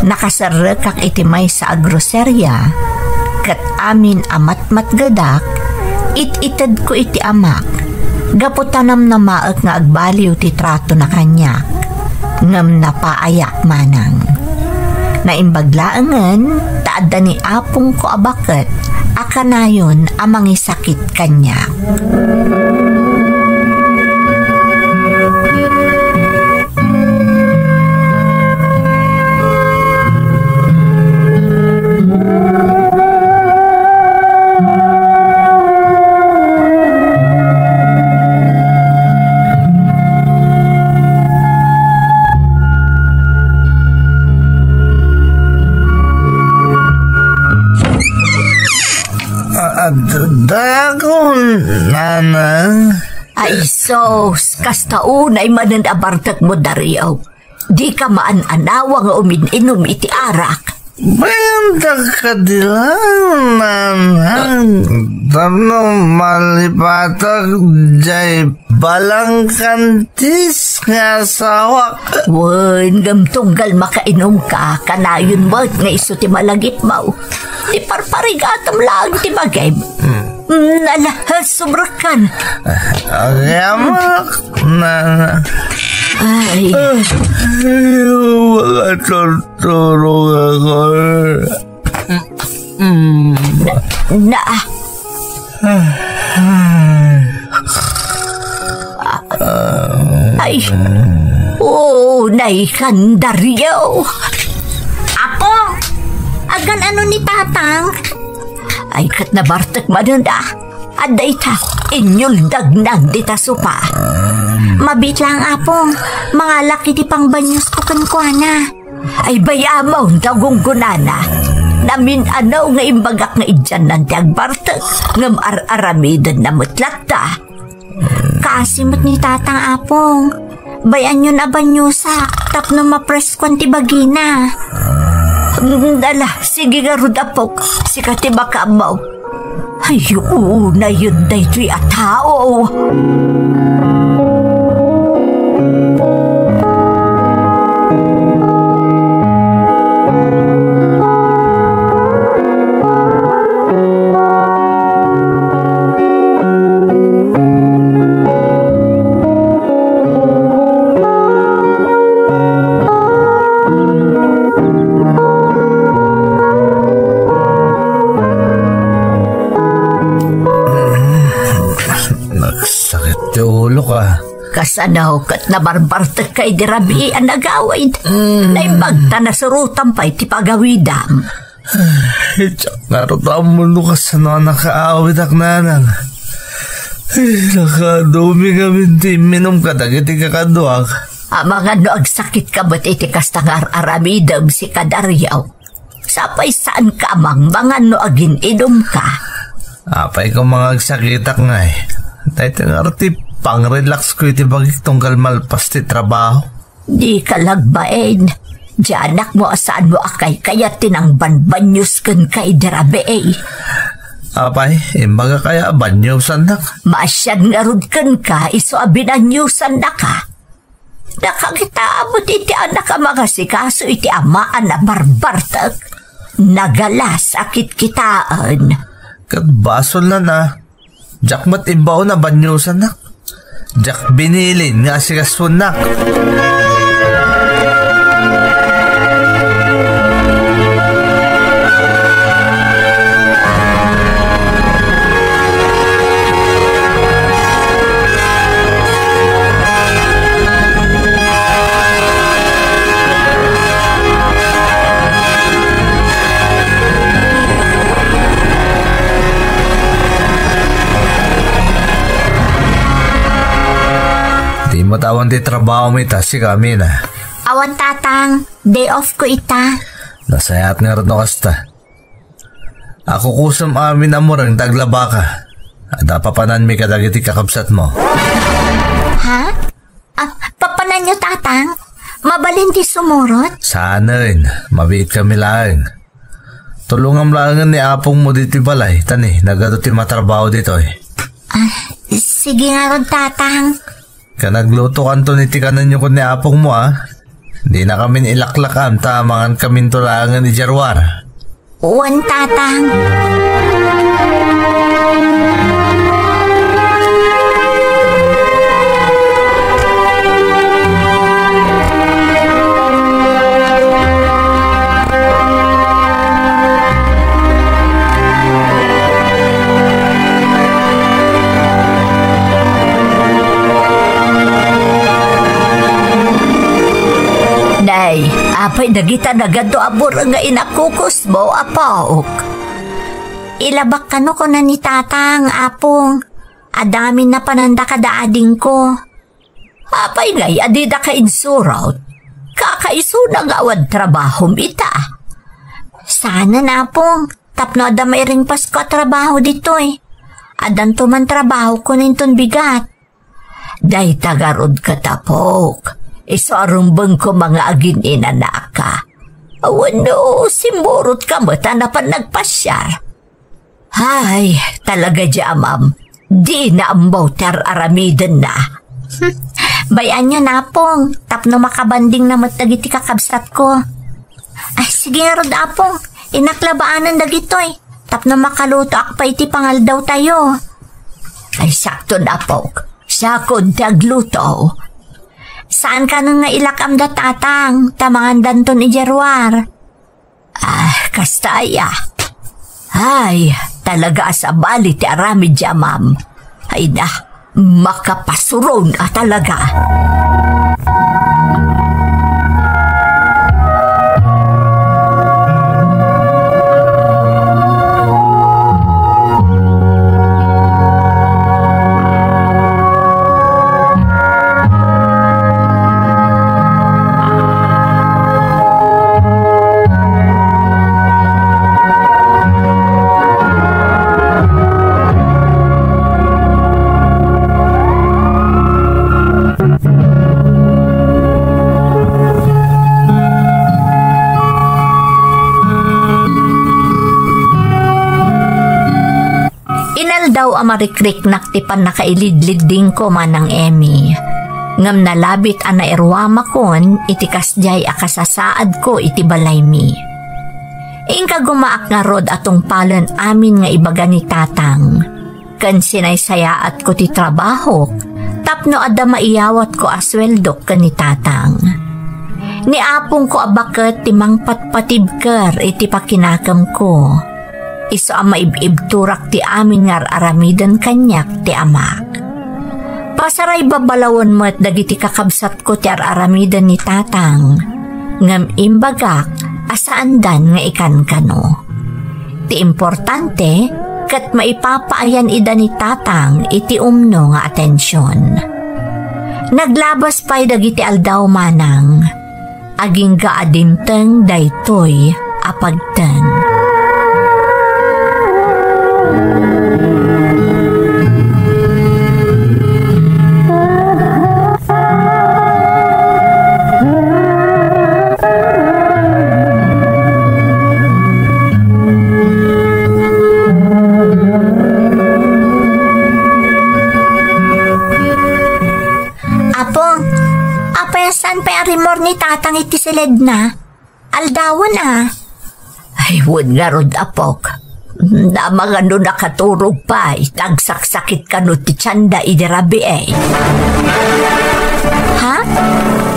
Nakaserrekak iti maysa a groseria, ket amin a matmatgedak, it-itedko iti amak, gapu ta namnamaek nga agbaliw ti tratona kaniak, ngem napaayak manang. Naimbag laengen ta adda ni apongko a baket a kanayon a mangisakit kaniak. Ah, ah, d-, dagon, nanang. Ay, sus, kasta unay manen a bartekmo, Dario. Dika maan-anawa nga umin-inum iti arak. Bayan da kadi lang, nanang. Tapno malipatak jay balangkantis nga asawak. Wen, ngem tunggal makainumka, kanayon met nga isu ti malagipmo. Ti parparigatam laeng ti bagim. Mm, ala, subrekan. Agyamak, nanang. Ay. Ay, wala torturong ako. Mm. Na, na. Ay. Oo, naikan, Dario. Apo, agan-ano ni Tatang? Ay, ket nabartek manen a. Adda ita, inyuldagnan dita sopa. Mabiit lang, Apo. Mangalak iti pangbanyusko kenkuana. Ay, bay-amon ta gunggonana. Namin-anaw nga imbagak nga idiannan ti agbartek, ngem ar-aramidenna met latta. Kaasi met ni Tatang, Apong. Bay-anyon a banyusak tapno mapreskuan ti bagina. Mm, ala, sige ngarud, Apok. Sika ti makaammo. Ay, unayen daytoy a tao. Nagsakit ti ulok, a. Kasano ket nabarbartekka idi rabii a nagawid? Mm. Naimbag ta nasurotam pay ti pagawidam. Diak ngarud ammo no kasano a nakaawidak, nanang. Ay, nakaadumi ngamin ti imminum kadagiti kakaduak. Amangan no agsakitka met iti kasta nga ar-aramidem, sika Dario. Sapay saanka a mangmangan no agin-inumka. Apay, koma nga agsakitak ngay. Daytoy ngarud ti pang-relax ko iti bagik tunggal malpas ti trabaho. Dika lagbain. Dianakmo a saanmo a kaykayat ti nangbanbanyos kenka idi rabii. Apay, imbagak aya a banyosannak? Maasian ngarud kenka isu a binanyosannaka. Nakakitaam met iti anak a mangasikaso iti amaan a barbartek. Nagalas a kitkitaen. Ket basolna a. Diak met imbaon a banyosannak. Diak binilin nga asikasuennak. Dimo tawan ti trabaho mo ita, sika, Mina? Awan, Tatang. Day off ko ita. Nasayaat ngarud no kasta. Akukusem amin a mureng ta aglabaka. Adda papananmi kadagiti kakabsatmo. Ha? Ah, papananyo, Tatang? Mabalin ti sumurot? Saanen, mabiitkami laeng. Tulongam laengen ni apongmo ditoy balay, ta ni, nagadu ti matrabaho ditoy. Ah, sige ngarud, Tatang. Ken aglutokanton iti kanenyo ken ni apongmo, a. Dinakamin ilaklak-am ta mangankaminto laengen idiay ruar. Wen, Tatang. Nay, apay dagita nagadu a bureng nga inakukusmo, Apok? Ilabak kano, kuna ni Tatang, Apong. Adda ngamin napananda kada adingko. Apay ngay a didaka insurot? Kakaisuna nga awan trabahom ita. Saanen, Apong, tapno adda mairingpasko a trabaho ditoy. Addanto man trabahokon inton bigat. Dayta ngarud ket, Apok, isu a rumbengko nga agin-inanaka. Wenno, simmurotka met a napan nagpasiar. Ay, talaga diay amam, dina ammo ti ar-aramidenna. Hmm. Bay-anyo, Apong, tapno makabandingna met dagiti kakabsatko. Ay, sige ngarud, Apong, innak labaanen dagitoy, tapno makalutoak pay iti pangaldawtayo. Ay, sakto, Apok, siakon ti agluto. Saan kano nga ilak-am da Tatang, ta mangandanton idiay ruar? Ah, kasta aya. Ay, talaga a sabali ti aramid diay amam. Ay na, makapasuron a talaga. Inaldaw a marikriknak ti pannakailidliddingko, Manang Emmy. Ngem nalabit a nairuamakon iti kasdiay a kasasaadko iti balaymi. Inka gumaak ngarud a tungpalen amin nga ibaga ni Tatang. Ken sinaysayaatko ti trabahok tapno adda maiyawatko a sueldok ken ni Tatang. Ni apongko a baket ti mangpatpatibker iti pakinakemko. Isu a maib-ibturak ti amin nga ar-aramiden kaniak ti amak. Pasaray babalawen met dagiti kakabsatko ti ar-aramiden ni Tatang, ngem imbagak a saandan nga ikankano. Ti importante, ket maipapaayan ida ni Tatang iti umno nga atension. Naglabas pay dagiti aldaw manang. Agingga a dimteng daytoy a pagteng. Apong, apay a saan pay a rimmuar ni Tatang iti siledna? Aldawen a. Ay, wen ngarud, apok. Namangano nakaturog pay, ta agsaksakit kano ti tianda idi rabii. Ha?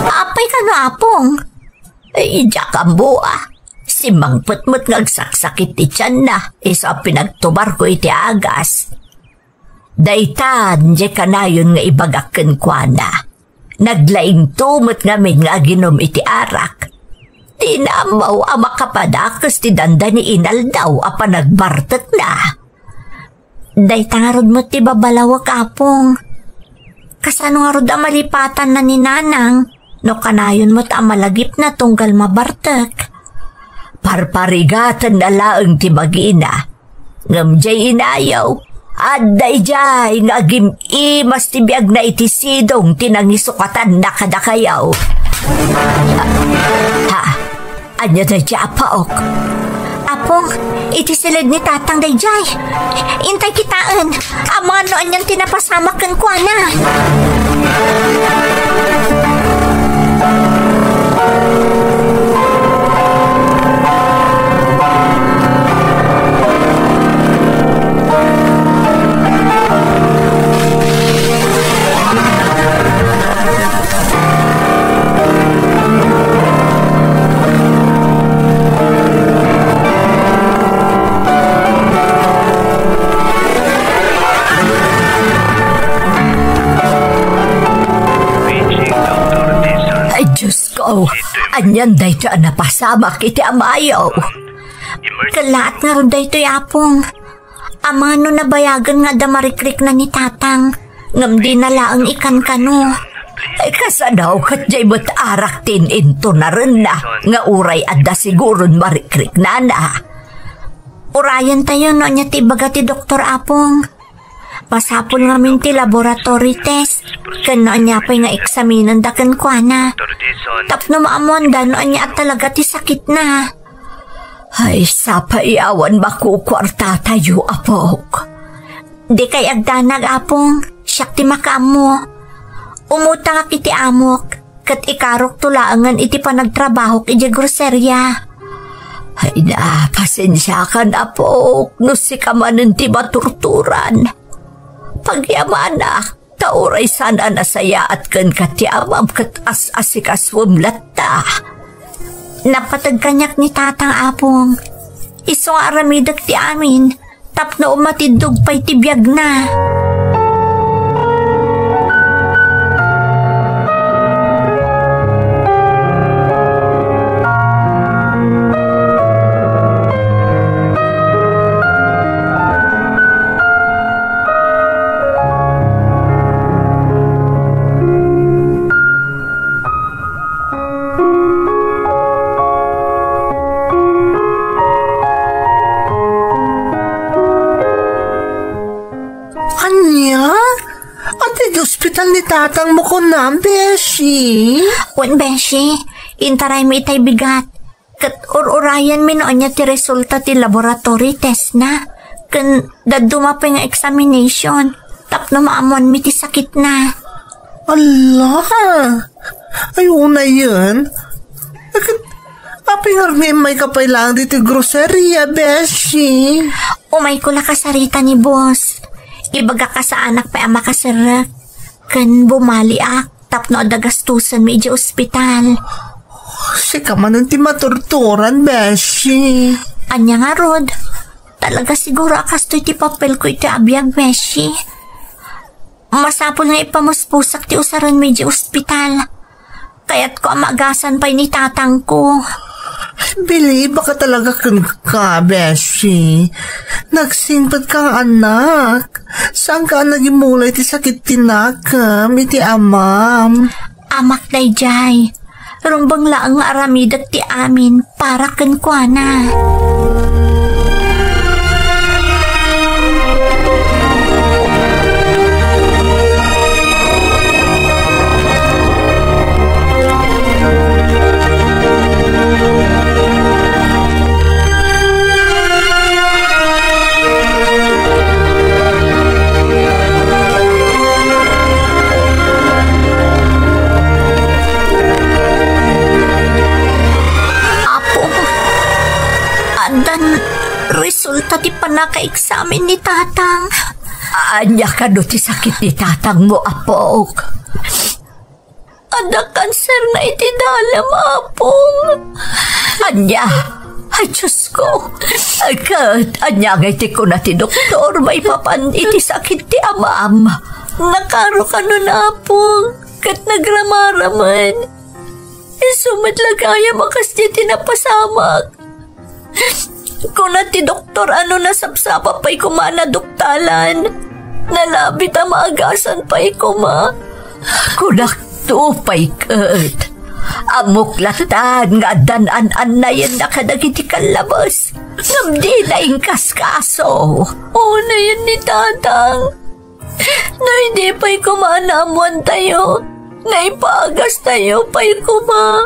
Apay kano, Apong? Ay, diak ammo a. Simmangpet met nga agsaksakit ti tianna, isu a pinagtubarko iti agas. Daytan, diay kanayon nga ibagak kenkuana. Naglaingto met ngamin nga aginum iti arak. Dina ammo a makapadakes ti dandani inaldaw a panagbartekna. Dayta ngarud met ti babalawek, Apong. Kasano ngarud a malipatanna ni Nanang no kanayon met a malagipna tunggal mabartek? Parparigatenna laeng ti magina. Ngem diay inayo, adda idiay nga agim-imas ti biagna iti sidong ti nangisukatanna kadakayo. Ha? Ania daydiay, Apok? Apong, iti siled ni Tatang daydiay. Intay kitaen. Amangan no anian ti napasamak kenkuana. Ay, Diyos ko, anian dayta a napasamak iti amayo? Kellaat ngarud daytoy, Apong. Amangan no nabayagen nga adda marikrikna ni Tatang, ngem dina laeng ikankano. Ay, kasano ket diay met arak ti in-intunarenna nga uray adda siguron marikriknana? Urayentayo no ania ti ibaga ti doktor, Apong. Masapul ngamin ti laboratory test ken no ania pay nga eksaminenda kenkuana tapno maammoanda no ania a talaga ti sakitna. Ay, sapay awan makukuartatayo, Apok. Dikay agdanag, Apong. Siak ti makaammo. Umutangak iti amok, ket ikarokto laengen iti panagtrabahok idiay groseria. Ay na, pasensiakan, Apok, no sika manen ti maturturan. Pagyamanak, ta uray saan a nasayaat kenka ti amam ket as-asikasuem latta. Napateg kaniak ni Tatang, Apong. Isu nga aramidek ti amin tapno umatiddog pay ti biagna. Ania? Adda idiay ospital ni tatangmo kunam, beshi? Wen, beshi. Intaraymi itay bigat. Ket ur-urayenmi no ania ti resulta ti laboratory testna. Ken dadduma pay nga examination tapno maammoanmi ti sakitna. Alla! Ay, unayen. Ket apay ngarud nga immayka pay laeng ditoy groceria, beshi? Umayko la kasarita ni boss. Ibagak a saanak pay a makaserrek. Ken bumaliak tapno adda gastusenmi idiay ospital. Sika manen ti maturturan, beshi. Ania ngarud? Talaga siguro a kastoy ti papelko iti abiag, beshi. Masapul nga ipamuspusak ti usarenmi idiay ospital. Kayatko a maagasan pay ni tatangko. Bilibak talaga kenka, beshi. Nagsingpet ka nga anak. Saan ka nagimulay ti sakit ti nakem iti amam? Amak daydiay. Rumbeng laeng nga aramidek ti amin para kenkuana. Apo, addan resulta ti pannakaeksamen ni tatang. Ania kano ti sakit ni tatangmo, apok? Adda kanserna iti dalem, apong. Ania? Ay, Diosko. Ay, ket ania ngay ti kuna ti doktor maipapan iti sakit ti amam? Nakaro kano, apong, ket nagramaramen. Isu met la gayam a kasdi ti napasamak. Kuna ti doktor a no nasapsapa pay koma a naduktalan, nalabit a maagasan pay koma. Kunakto pay ket, ammok latan nga addan an-annayenna kadagiti kallabes, ngem dina inkaskaso. Unayen ni tatang. No idi pay koma a naammoantayo, naipagastayo pay koma.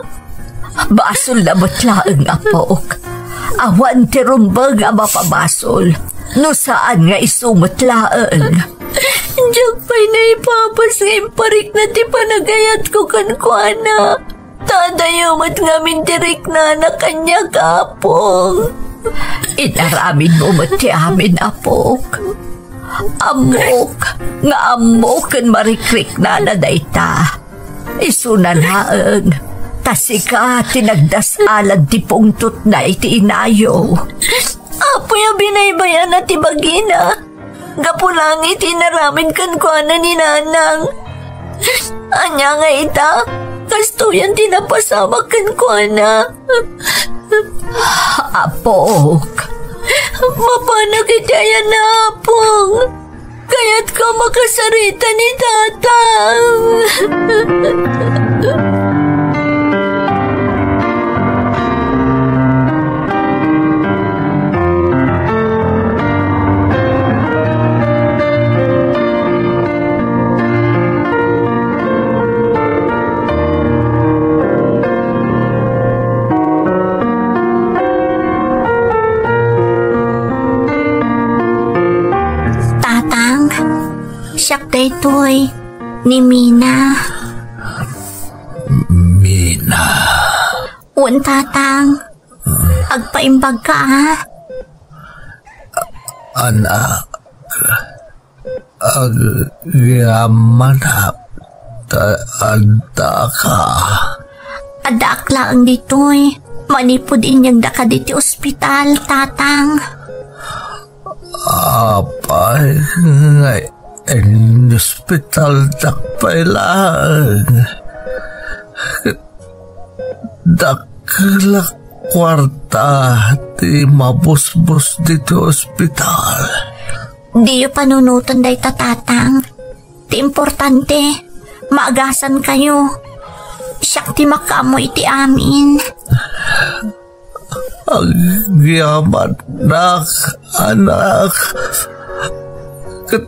Basol na met laeng, apok. Awan ti rumbeng a mapabasol no saan nga isu met laeng. Diak pay naipapas nga imparikna ti panagayatko kenkuana. Ta adayo met ngamin ti riknana kaniak, apong. Inaramidmo met ti amin, apok. Ammok nga ammo ken marikriknana dayta. Isuna laeng, ta sika ti nagdas-alan ti pungtotna iti inayo. Apoy a binaybayana ti bagina. Gapu laeng iti inaramid kenkuana ni Nanang. Ania nga ita, kastoyen ti napasamak kenkuana. Apok. Mapanak iti ayanna, Apong. Kayatko a makasarita ni Tatang. Tatang, siak daytoy, ni Mina. Mina. Wen, Tatang. Agpaimbagka, a? Anak, agyamanak ta addaka. Addaak laeng ditoy. Manipud inyegdaka ditoy ospital, Tatang. Apay nga inospitaldak pay laeng? Dakkel a kuarta ti mabusbos ditoy ospital. Diyo panunoten dayta, Tatang. Ti importante, maagasankayo. Siak ti makaammo iti amin. Agyamanak, anak, ket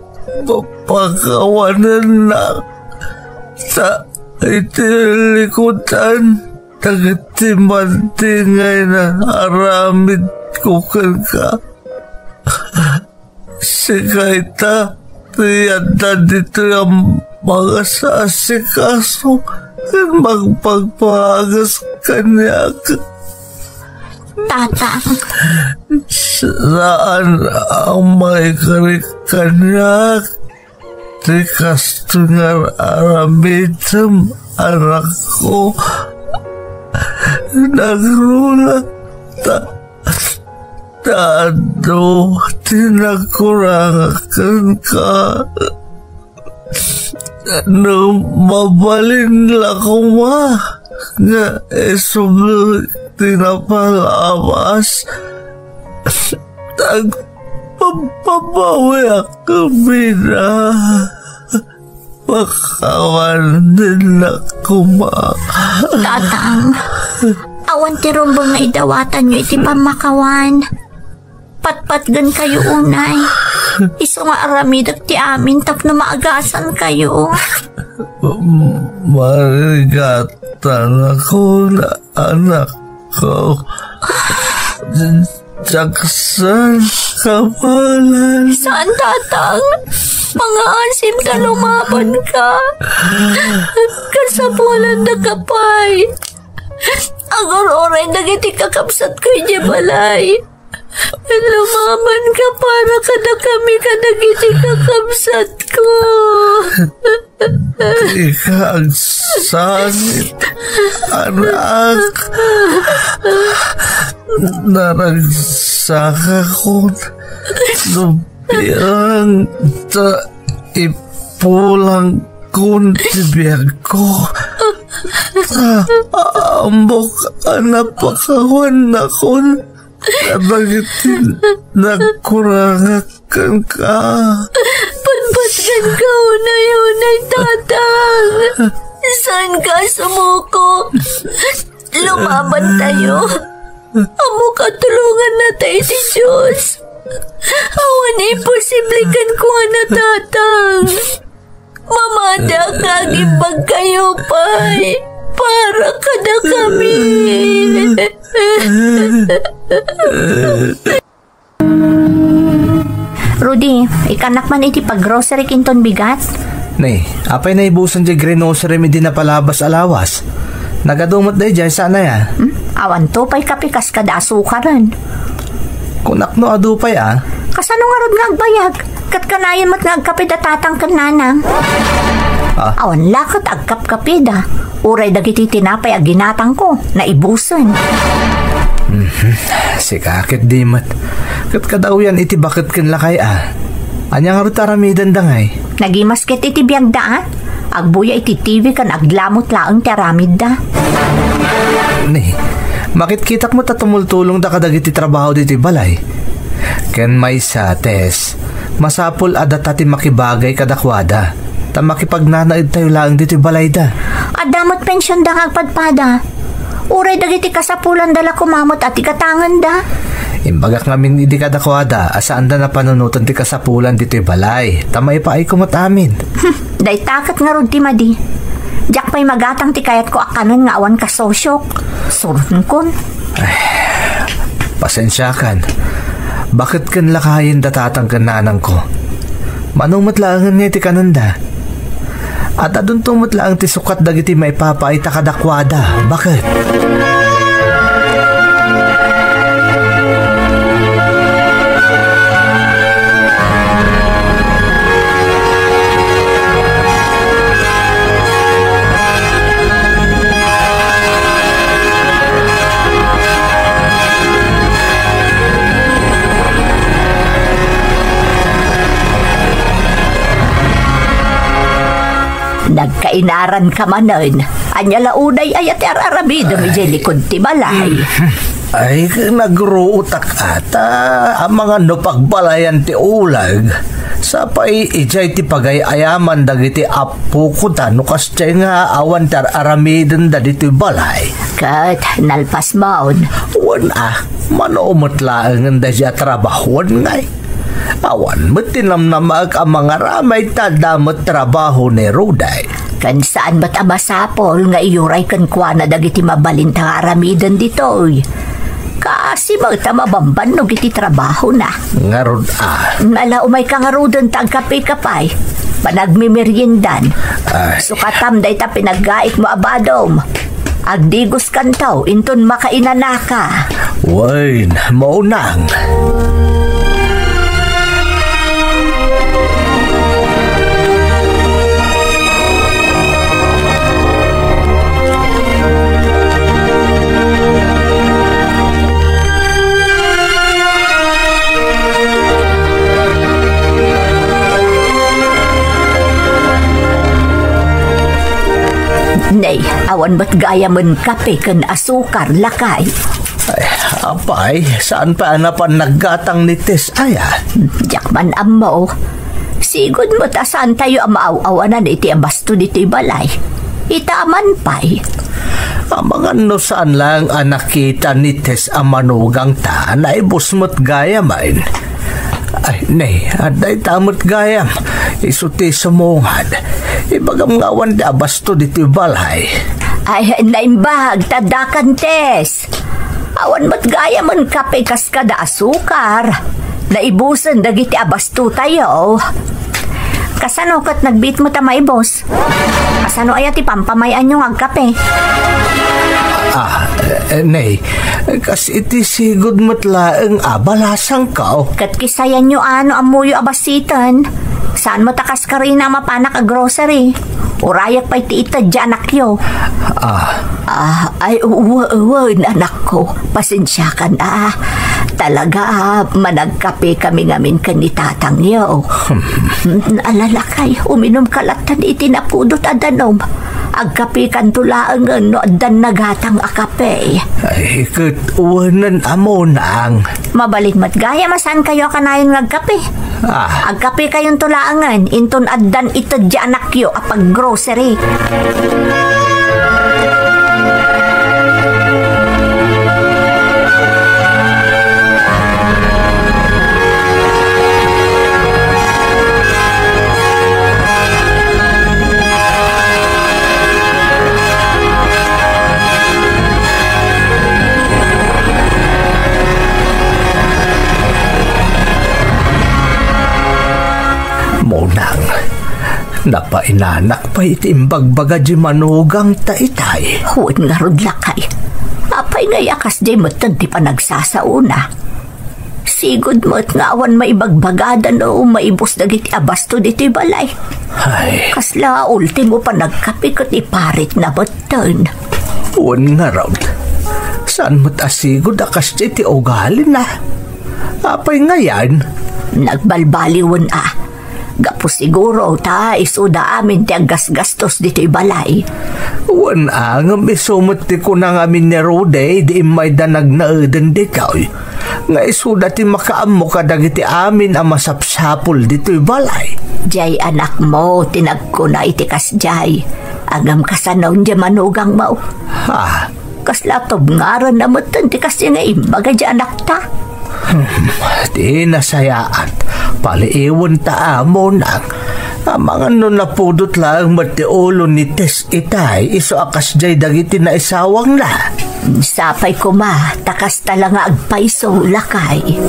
pakawanennak ta iti likudan dagiti madingay nga aramidko kenka. Sika ita ti adda ditoy a mangasasikaso ken mangpagpagas kaniak. Tatang. Saan a maikarik kaniak ti kastoy nga aramidem, anakko. Nagruna ta, ta adu ti nagkurangak kenka. No mabalin la koma nga isubli ti napalabas. Agpapabawiak kami na. Pakawanennak koma. Tatang, awan ti rumbeng nga idawatanyo iti pammakawan. Patpatgenkayo unay. Isu nga aramidek ti amin tapno maagasankayo. Marigatanakon, anakko. Diak saan kapalan. Saan, Tatang? Mangaasim ta lumabanka. Kasapulanda ka pay. Agur-uray dagiti kakabsatko idiay balay. Lumabanka para kadakami kadagiti kakabsatko. Dika agsangit, anak. Naragsakakon no bilang ta ipulangkon ti biagko. Ta ammok a napakawannakon kadagiti nagkurangak kenka. Patpatgenka unay-unay, Tatang. Saanka a sumuko. Lumabantayo. Ammok a tulongannata iti Dios. Awan imposible kenkuana, Tatang. Mamatiak nga agimbagkayo pay para kadakami. Rudy, ikkannak man iti pag-grocery kinton bigat? Ne, apay naibusen diay grocery mi di napalabas a lawas? Nagadu met daydiay, saan aya? Hmm? Awanto pay kape kas kada asukaren. Kunak no adu pay a. Kasano ngarud nga agbayag? Ket kanayon met nga agkape da tatang ken nanang. Ah. Awan la ket agkapkapida. Uray dagiti tinapay a ginatangko, naibusen. Mhm. Sika ket di met. Ket kadawian iti baket ken lakay a. Ania ngarud ti aramidenda ngay? Nagimas ket iti biagda a. Agbuya iti T V ken aglamut laeng ti aramidda. Ni, makitkitak met a tumultulongda kadagiti trabaho ditoy balay. Ken maysa, Tess, masapul a data ti makibagay kadakuada, ta makipagnanaedtayo laeng ditoy balayda. Adda met pensionda nga agpadpada. Uray dagiti kasapulanda la koma met a ti gatangenda. Imbagak ngamin idi kadakuada a saanda napanunoten ti kasapulan ditoy balay, ta maipaayko met amin. Hmm, dayta ket ngarud ti madi. Diak pay magatang ti kayatko a kanen nga awan kasosiok. Suronkon. Ay, pasensiakan. Baket ken lakayen da tatang ken nanangko. Mano met laengen nga iti kanenda. At adunto met laeng ti sukat dagiti maipapaayta kadakuada. Baket? Nagkainaranka manen. Ania la unay aya ti ar-aramidem idiay likud ti balay? Ay, nagruotak ata. Amangan no pagbalayan ti uleg. Sapay idiay ti pagay-ayaman dagiti apoko ta no kasdiay nga awan ti ar-aramidenda ditoy balay. Ket nalpasmon. Wen a, mano met laengen daydiay a trabahoen ngay. Awan met ti namnamaek a mangaramid ta adda met trabaho ni Rudy. Ken saan met a masapul nga iyuray kenkuana dagiti mabalinta nga aramiden ditoy. Kaasi met a mabambannog iti trabahona. Ngarud a. Ala, umayka ngaruden ta agkape ka pay. Panagmimeriendan. Ay. Sukatam dayta pinaggaikmo a badom. Agdigoskanto inton makainanaka. Wen, maunang. Nay, Awan met gayamen kape ken asukar, lakay. Ay, apay, saan pay a napan naggatang ni Tess aya? Diak man ammo. Sigud met a saantayo a maaw-awanan iti abasto ditoy balay. Ita a man pay. Amangan no saan lang a nakita ni Tess a manugangta, naibus met gayamen. Ay, ne, adda ita met gayam. Isu ti sumungad. Ibagam nga awan ti abasto ditoy balay. Ay, naimbag, ta addakan, Tess. Awan met gayamen kape kas kada asukar. Naibusen dagiti abastotayo. Kasano ket nagbiit met a maibus? Kasano aya ti pampamay-anyo nga agkape? Ah, eh, ne, kas iti sigud met laeng a balasangko. Ket kisayanyo a no ammoyo a basiten. Saan met a kas karina a mapanak a grocery? Urayak pay ti ited ti anakyo. Ah. Ah, ay, uwa, uwa, anakko. Pasensiakan a. Talaga, managkape kami ngamin ken ni tatangyo. Hmm. Ala, lakay, uminumka latta iti napudot a danum. Agkapekanto laengen no addan nagatang a kape. Ay, ket wen a munang. Mabalin met gayam a saankayo a kanayon nga agkape. Ah. Agkapekayonto laengen, inton addan ited ti anakyo a paggrocery. Munang, napainanak pay iti imbagbaga di manugangta itay. Wen ngarud, lakay. Apay ngay a kasdiay metten ti panagsasaona? Sigud met nga awan maibagbagada no maibus dagiti abasto ditoy balay. Ay. Kasla ultimo panagkape ket iparitna metten. Wen ngarud, saan met a sigud a kasdiay ti ugalina? Apay ngayen? Nagbalbaliwen a. Gapu siguro ta isuda amin ti aggasgastos ditoy balay. Wen a, ngem isu met ti kuna ngamin ni Rudy idi immayda nagnaeden ditoy, nga isuda ti makaammo kadagiti amin a masapsapul ditoy balay. Diay anakmo ti nagkuna iti kasdiay. Ngem kasano diay manugangmo? Ha? Kasla tubngaranna metten ti kasdiay nga imbaga diay anakta. Hmm, ti nasayaat, paliiwenta a munang. Amangan no napudot laeng met ti ulo ni Tess itay, isu a kasdiay dagiti naisawangna. Sapay koma, ta kasta la nga agpayso, lakay.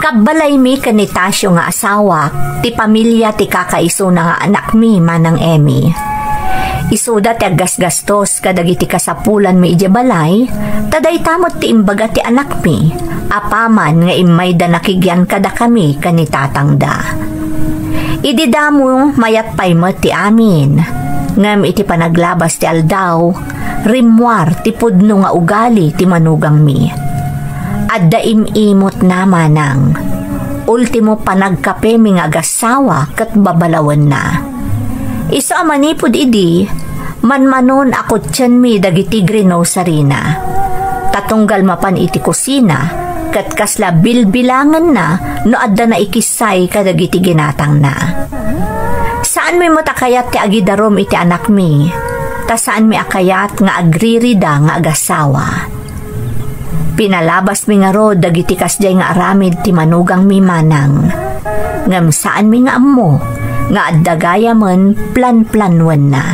Kabbalaymi ken ni Tasio nga asawak, ti pamilia ti kakaisuna nga anakmi, Manang Emmy. Isuda ti aggasgastos kadagiti kasapulanmi idiay balay, ta dayta met ti imbaga ti anakmi, apaman nga immayda nakigian kadakami ken ni tatangda. Idi damo, mayat pay met ti amin. Ngem iti panaglabas ti aldaw, rimmuar ti pudno nga ugali ti manugangmi. Adda im-imotna, manang. Ultimo panagkapemi nga agassawa ket babalawenna. Isu a manipud idi, manmanon a kutienmi dagiti grinosarina. Ta tunggal mapan iti kusina, ket kasla bilbilangenna no adda naikissay kadagiti ginatangna. Saanmi met a kayat ti agidarum iti anakmi, ta saanmi a kayat nga agririda nga agassawa. Pinalabasmi ngarud dagiti kasdiay nga aramid ti manugangmi manang. Ngem saanmi nga ammo nga adda gayamen planplanwenna.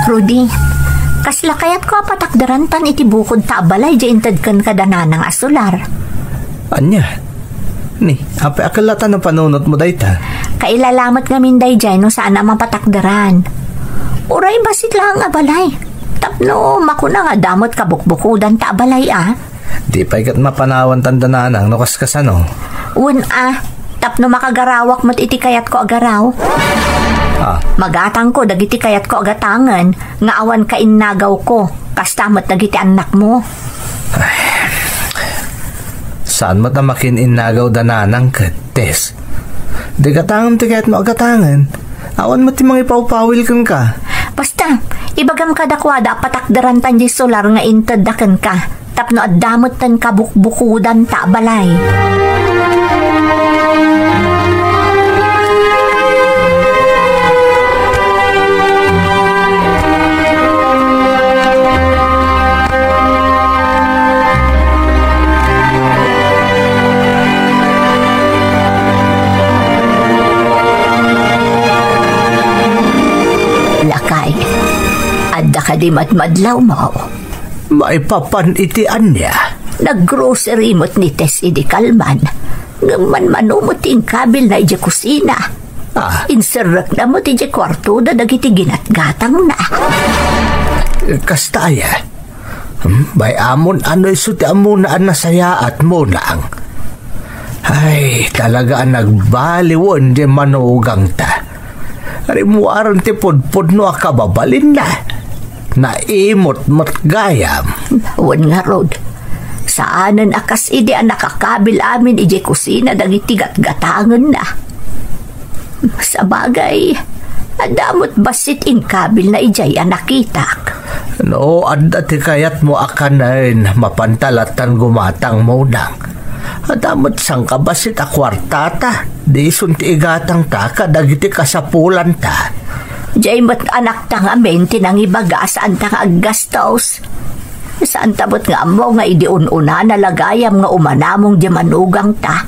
Rudy, kasla kayatko a patakderantan iti bukod ta a balay diay inted kenka da nanang a solar. Ania? Ni, apay a kellatan a panunotmo dayta? Kailalamet ngamin daydiay no saan a mapatakderan. Uray bassit laeng a balay. Tapno makuna nga adda met kabukbukodanta a balay a. Di pay ket mapanawantan da nanang no kaskasano. Wen a, tapno makagarawak met iti kayatko a garaw. Ah. Magatangko dagiti kayatko a gatangen nga awan kainnagawko, kasta met dagiti annakmo. Ay. Saan met a makin-innagaw da nanang ket, Tess? Di gatangem ti kayatmo a gatangen. Awan met ti mangipawpawil kenka. Basta, ibagam kadakuada a patakderantan diay solar nga intedda kenka, tapno adda metten kabukbukodanta a balay. Lakay, adda kadi madmadlawmo? Maipapan iti ania? Naggrocery met ni Tess idi kalman. Ngem manmano met ti inkabilna idiay kusina. Ah. Inserrekna met idiay kuartoda dagiti ginatgatangna. Kasta aya? Hmm, bay-amon a no isu ti ammona a nasayaat, Monang. Ay, talaga a nagbaliwen diay manugangta. Rimmuaren ti pudpudno a kababalinna. Naimot met gayam. Wen ngarud, saanen a kas idi a nakakabil amin idiay kusina dagiti gatgatangenna. Sabagay, adda met bassit inkabilna idiay a nakitak. No, adda ti kayatmo a kanen, mapanta lattan gumatang, Monang. Adda met sangkabassit a kuartata, diay isun ti igatangta kadagiti kasapulanta. Diay met anakta ngamin ti nangibaga a saanta nga aggastos. Saanta met nga ammo nga idi un-unana la gayam nga umanamong diay manugangta.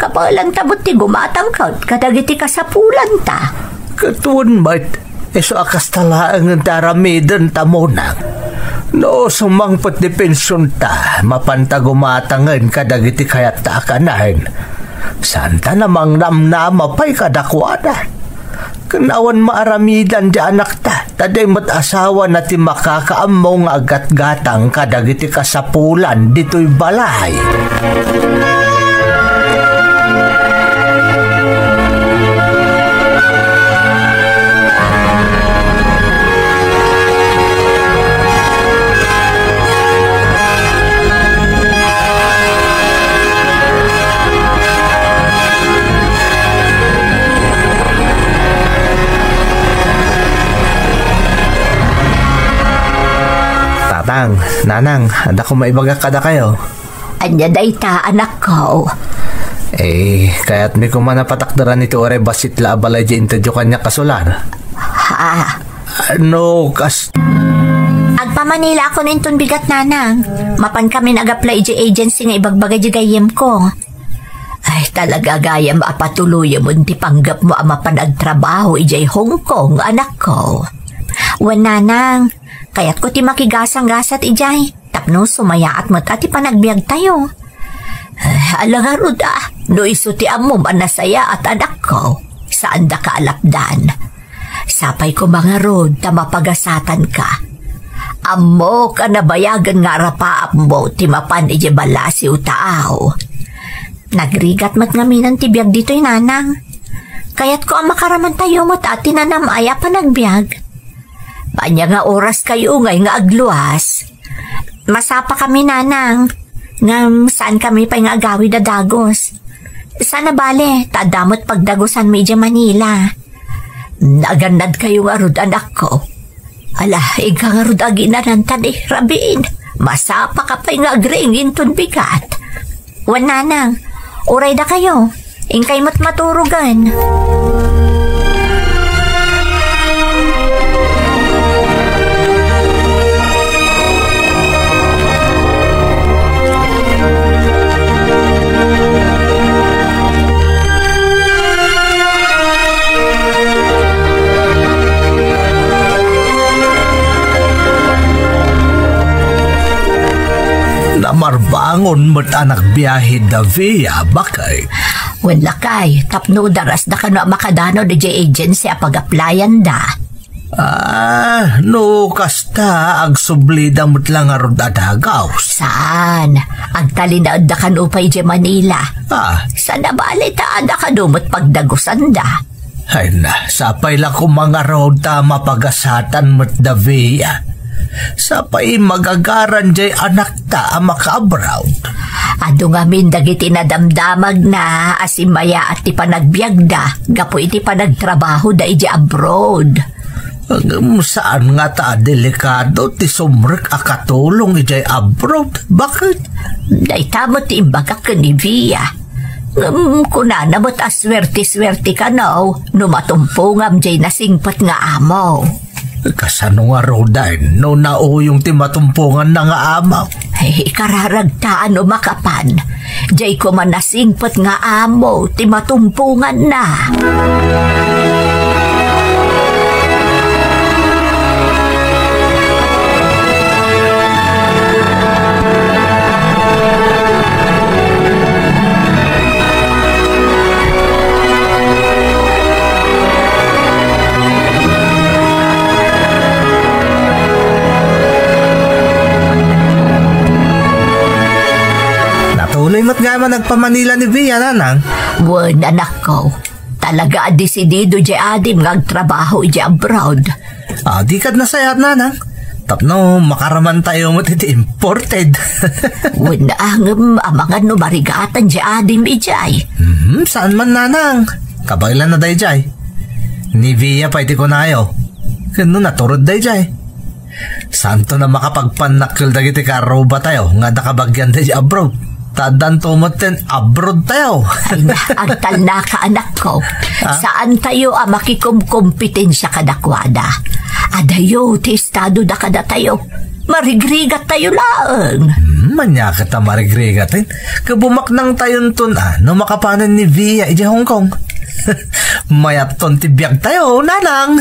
Kabaelanta met ti gumatang ket kadagiti kasapulanta. Ket wen met, isu a kasta laengen ti aramidenta, Monang. No sumangpet ti pensionta, mapanta gumatangen kadagiti kayatta a kanen. Saanta a mangnamnama pay kadakuada. Ken awan maaramidan ti anakta, ta diay met asawana ti makakaammo nga aggatgatang kadagiti kasapulan ditoy balay. Tatang, Nanang, adda koma ibaga kadakayo. Ania dayta, anakko? Eh, kayatmi koma a patakderan iti uray bassit la a balay diay intedyo kaniak a solar. Ha? No, kas- Agpa-Manila ako inton bigat, Nanang. Mapan kamin ag-apply idiay agency nga ibagbaga idiay gayyemko. Ay, talaga gayam a patuloyem ti panggepmo a mapan agtrabaho idiay Hong Kong, anakko. Wen, Nanang, kayatko ti makigasanggasat idiay. Tapno sumayaat met a ti panagbiagtayo. Eh, ala ngarud a, no isu ti ammom a nasayaat, anakko, saandaka a lapdan. Sapay koma ngarud ta mapagasatanka. Ammok a nabayagen nga arapaapmo ti mapan idiay ballasiw taaw. Nagrigat met ngaminen ti biag ditoy, Nanang. Kayatko a makaramantayo met a ti nanam-ay a panagbiag. Ania nga oras kayo ngay nga agluas? Masapakami, Nanang. Ngem saankami pay nga agawid a dagus. Saan a bale, ta adda met pagdagusanmi idiay Manila. Nagannadkayo ngarud, anakko. Ala, inka ngarud aginanantan, eh, Rabin. Masapaka pay nga agriing inton bigat. Wen, Nanang, uray dakayo. Inkay met maturogen. Namarbangon met a nagbiahe da Via, baket. Wen lakay, tapno darasda kano a makadano diay agency a pag-applyanda. Ah, no kasta, agsublida met la ngarud a dagaw. Saan? Agtalinaedda kano pay idiay Manila. Ah. Saan a bale ta adda kano met pagdagusanda. Ay na, sapay la koma ngarud ta mapagasatan met da Via. Sapay magagaran diay anakta a maka-abroad. Adu ngamin dagiti nadamdamagna a simmayaat ti panagbiagda gapu iti panagtrabahoda idiay abroad. Ngem saan ngata a delikado ti sumrek a katulong idiay abroad? Baket? Dayta met ti imbagak ken ni Via. Ngem kunana met a suerte-suerte kano no matumpongam diay nasingpet nga amo. Kasano ngaruden no nauyong ti matumponganna nga amo? Ay, ikararagta no makapan. Diay koma nasingpet nga amo ti matumponganna. Natuloy met nga man nagpamanila ni Via, Nanang. Wen, anakko. Talaga a desidido diay adim nga agtrabaho idiay abroad. Ah, di kad nasayaat, Nanang. Tapno makaramantayo met iti imported. Wen, ah, ngem amangan no marigatan diay adim idiay. Hmm, saan man, Nanang. Kabaelanna daydiay. Ni Via pay ti kunayo. Ken no naturod daydiay. Saanton a makapagpannakkel dagiti kaarrubatayo nga adda kabagianda idiay abroad. Ta addanto metten abroadtayo. Ay na, agtalnaka, anakko. Ah? Saantayo a makikumkompetensia kadakuada. Adayo ti estadoda kadatayo. Marigrigattayo laeng. Hmm, ania ket a marigrigaten? Ket bumaknangtayonton a no makapanen ni Via idiay Hong Kong. Mayatton ti biagtayo, Nanang.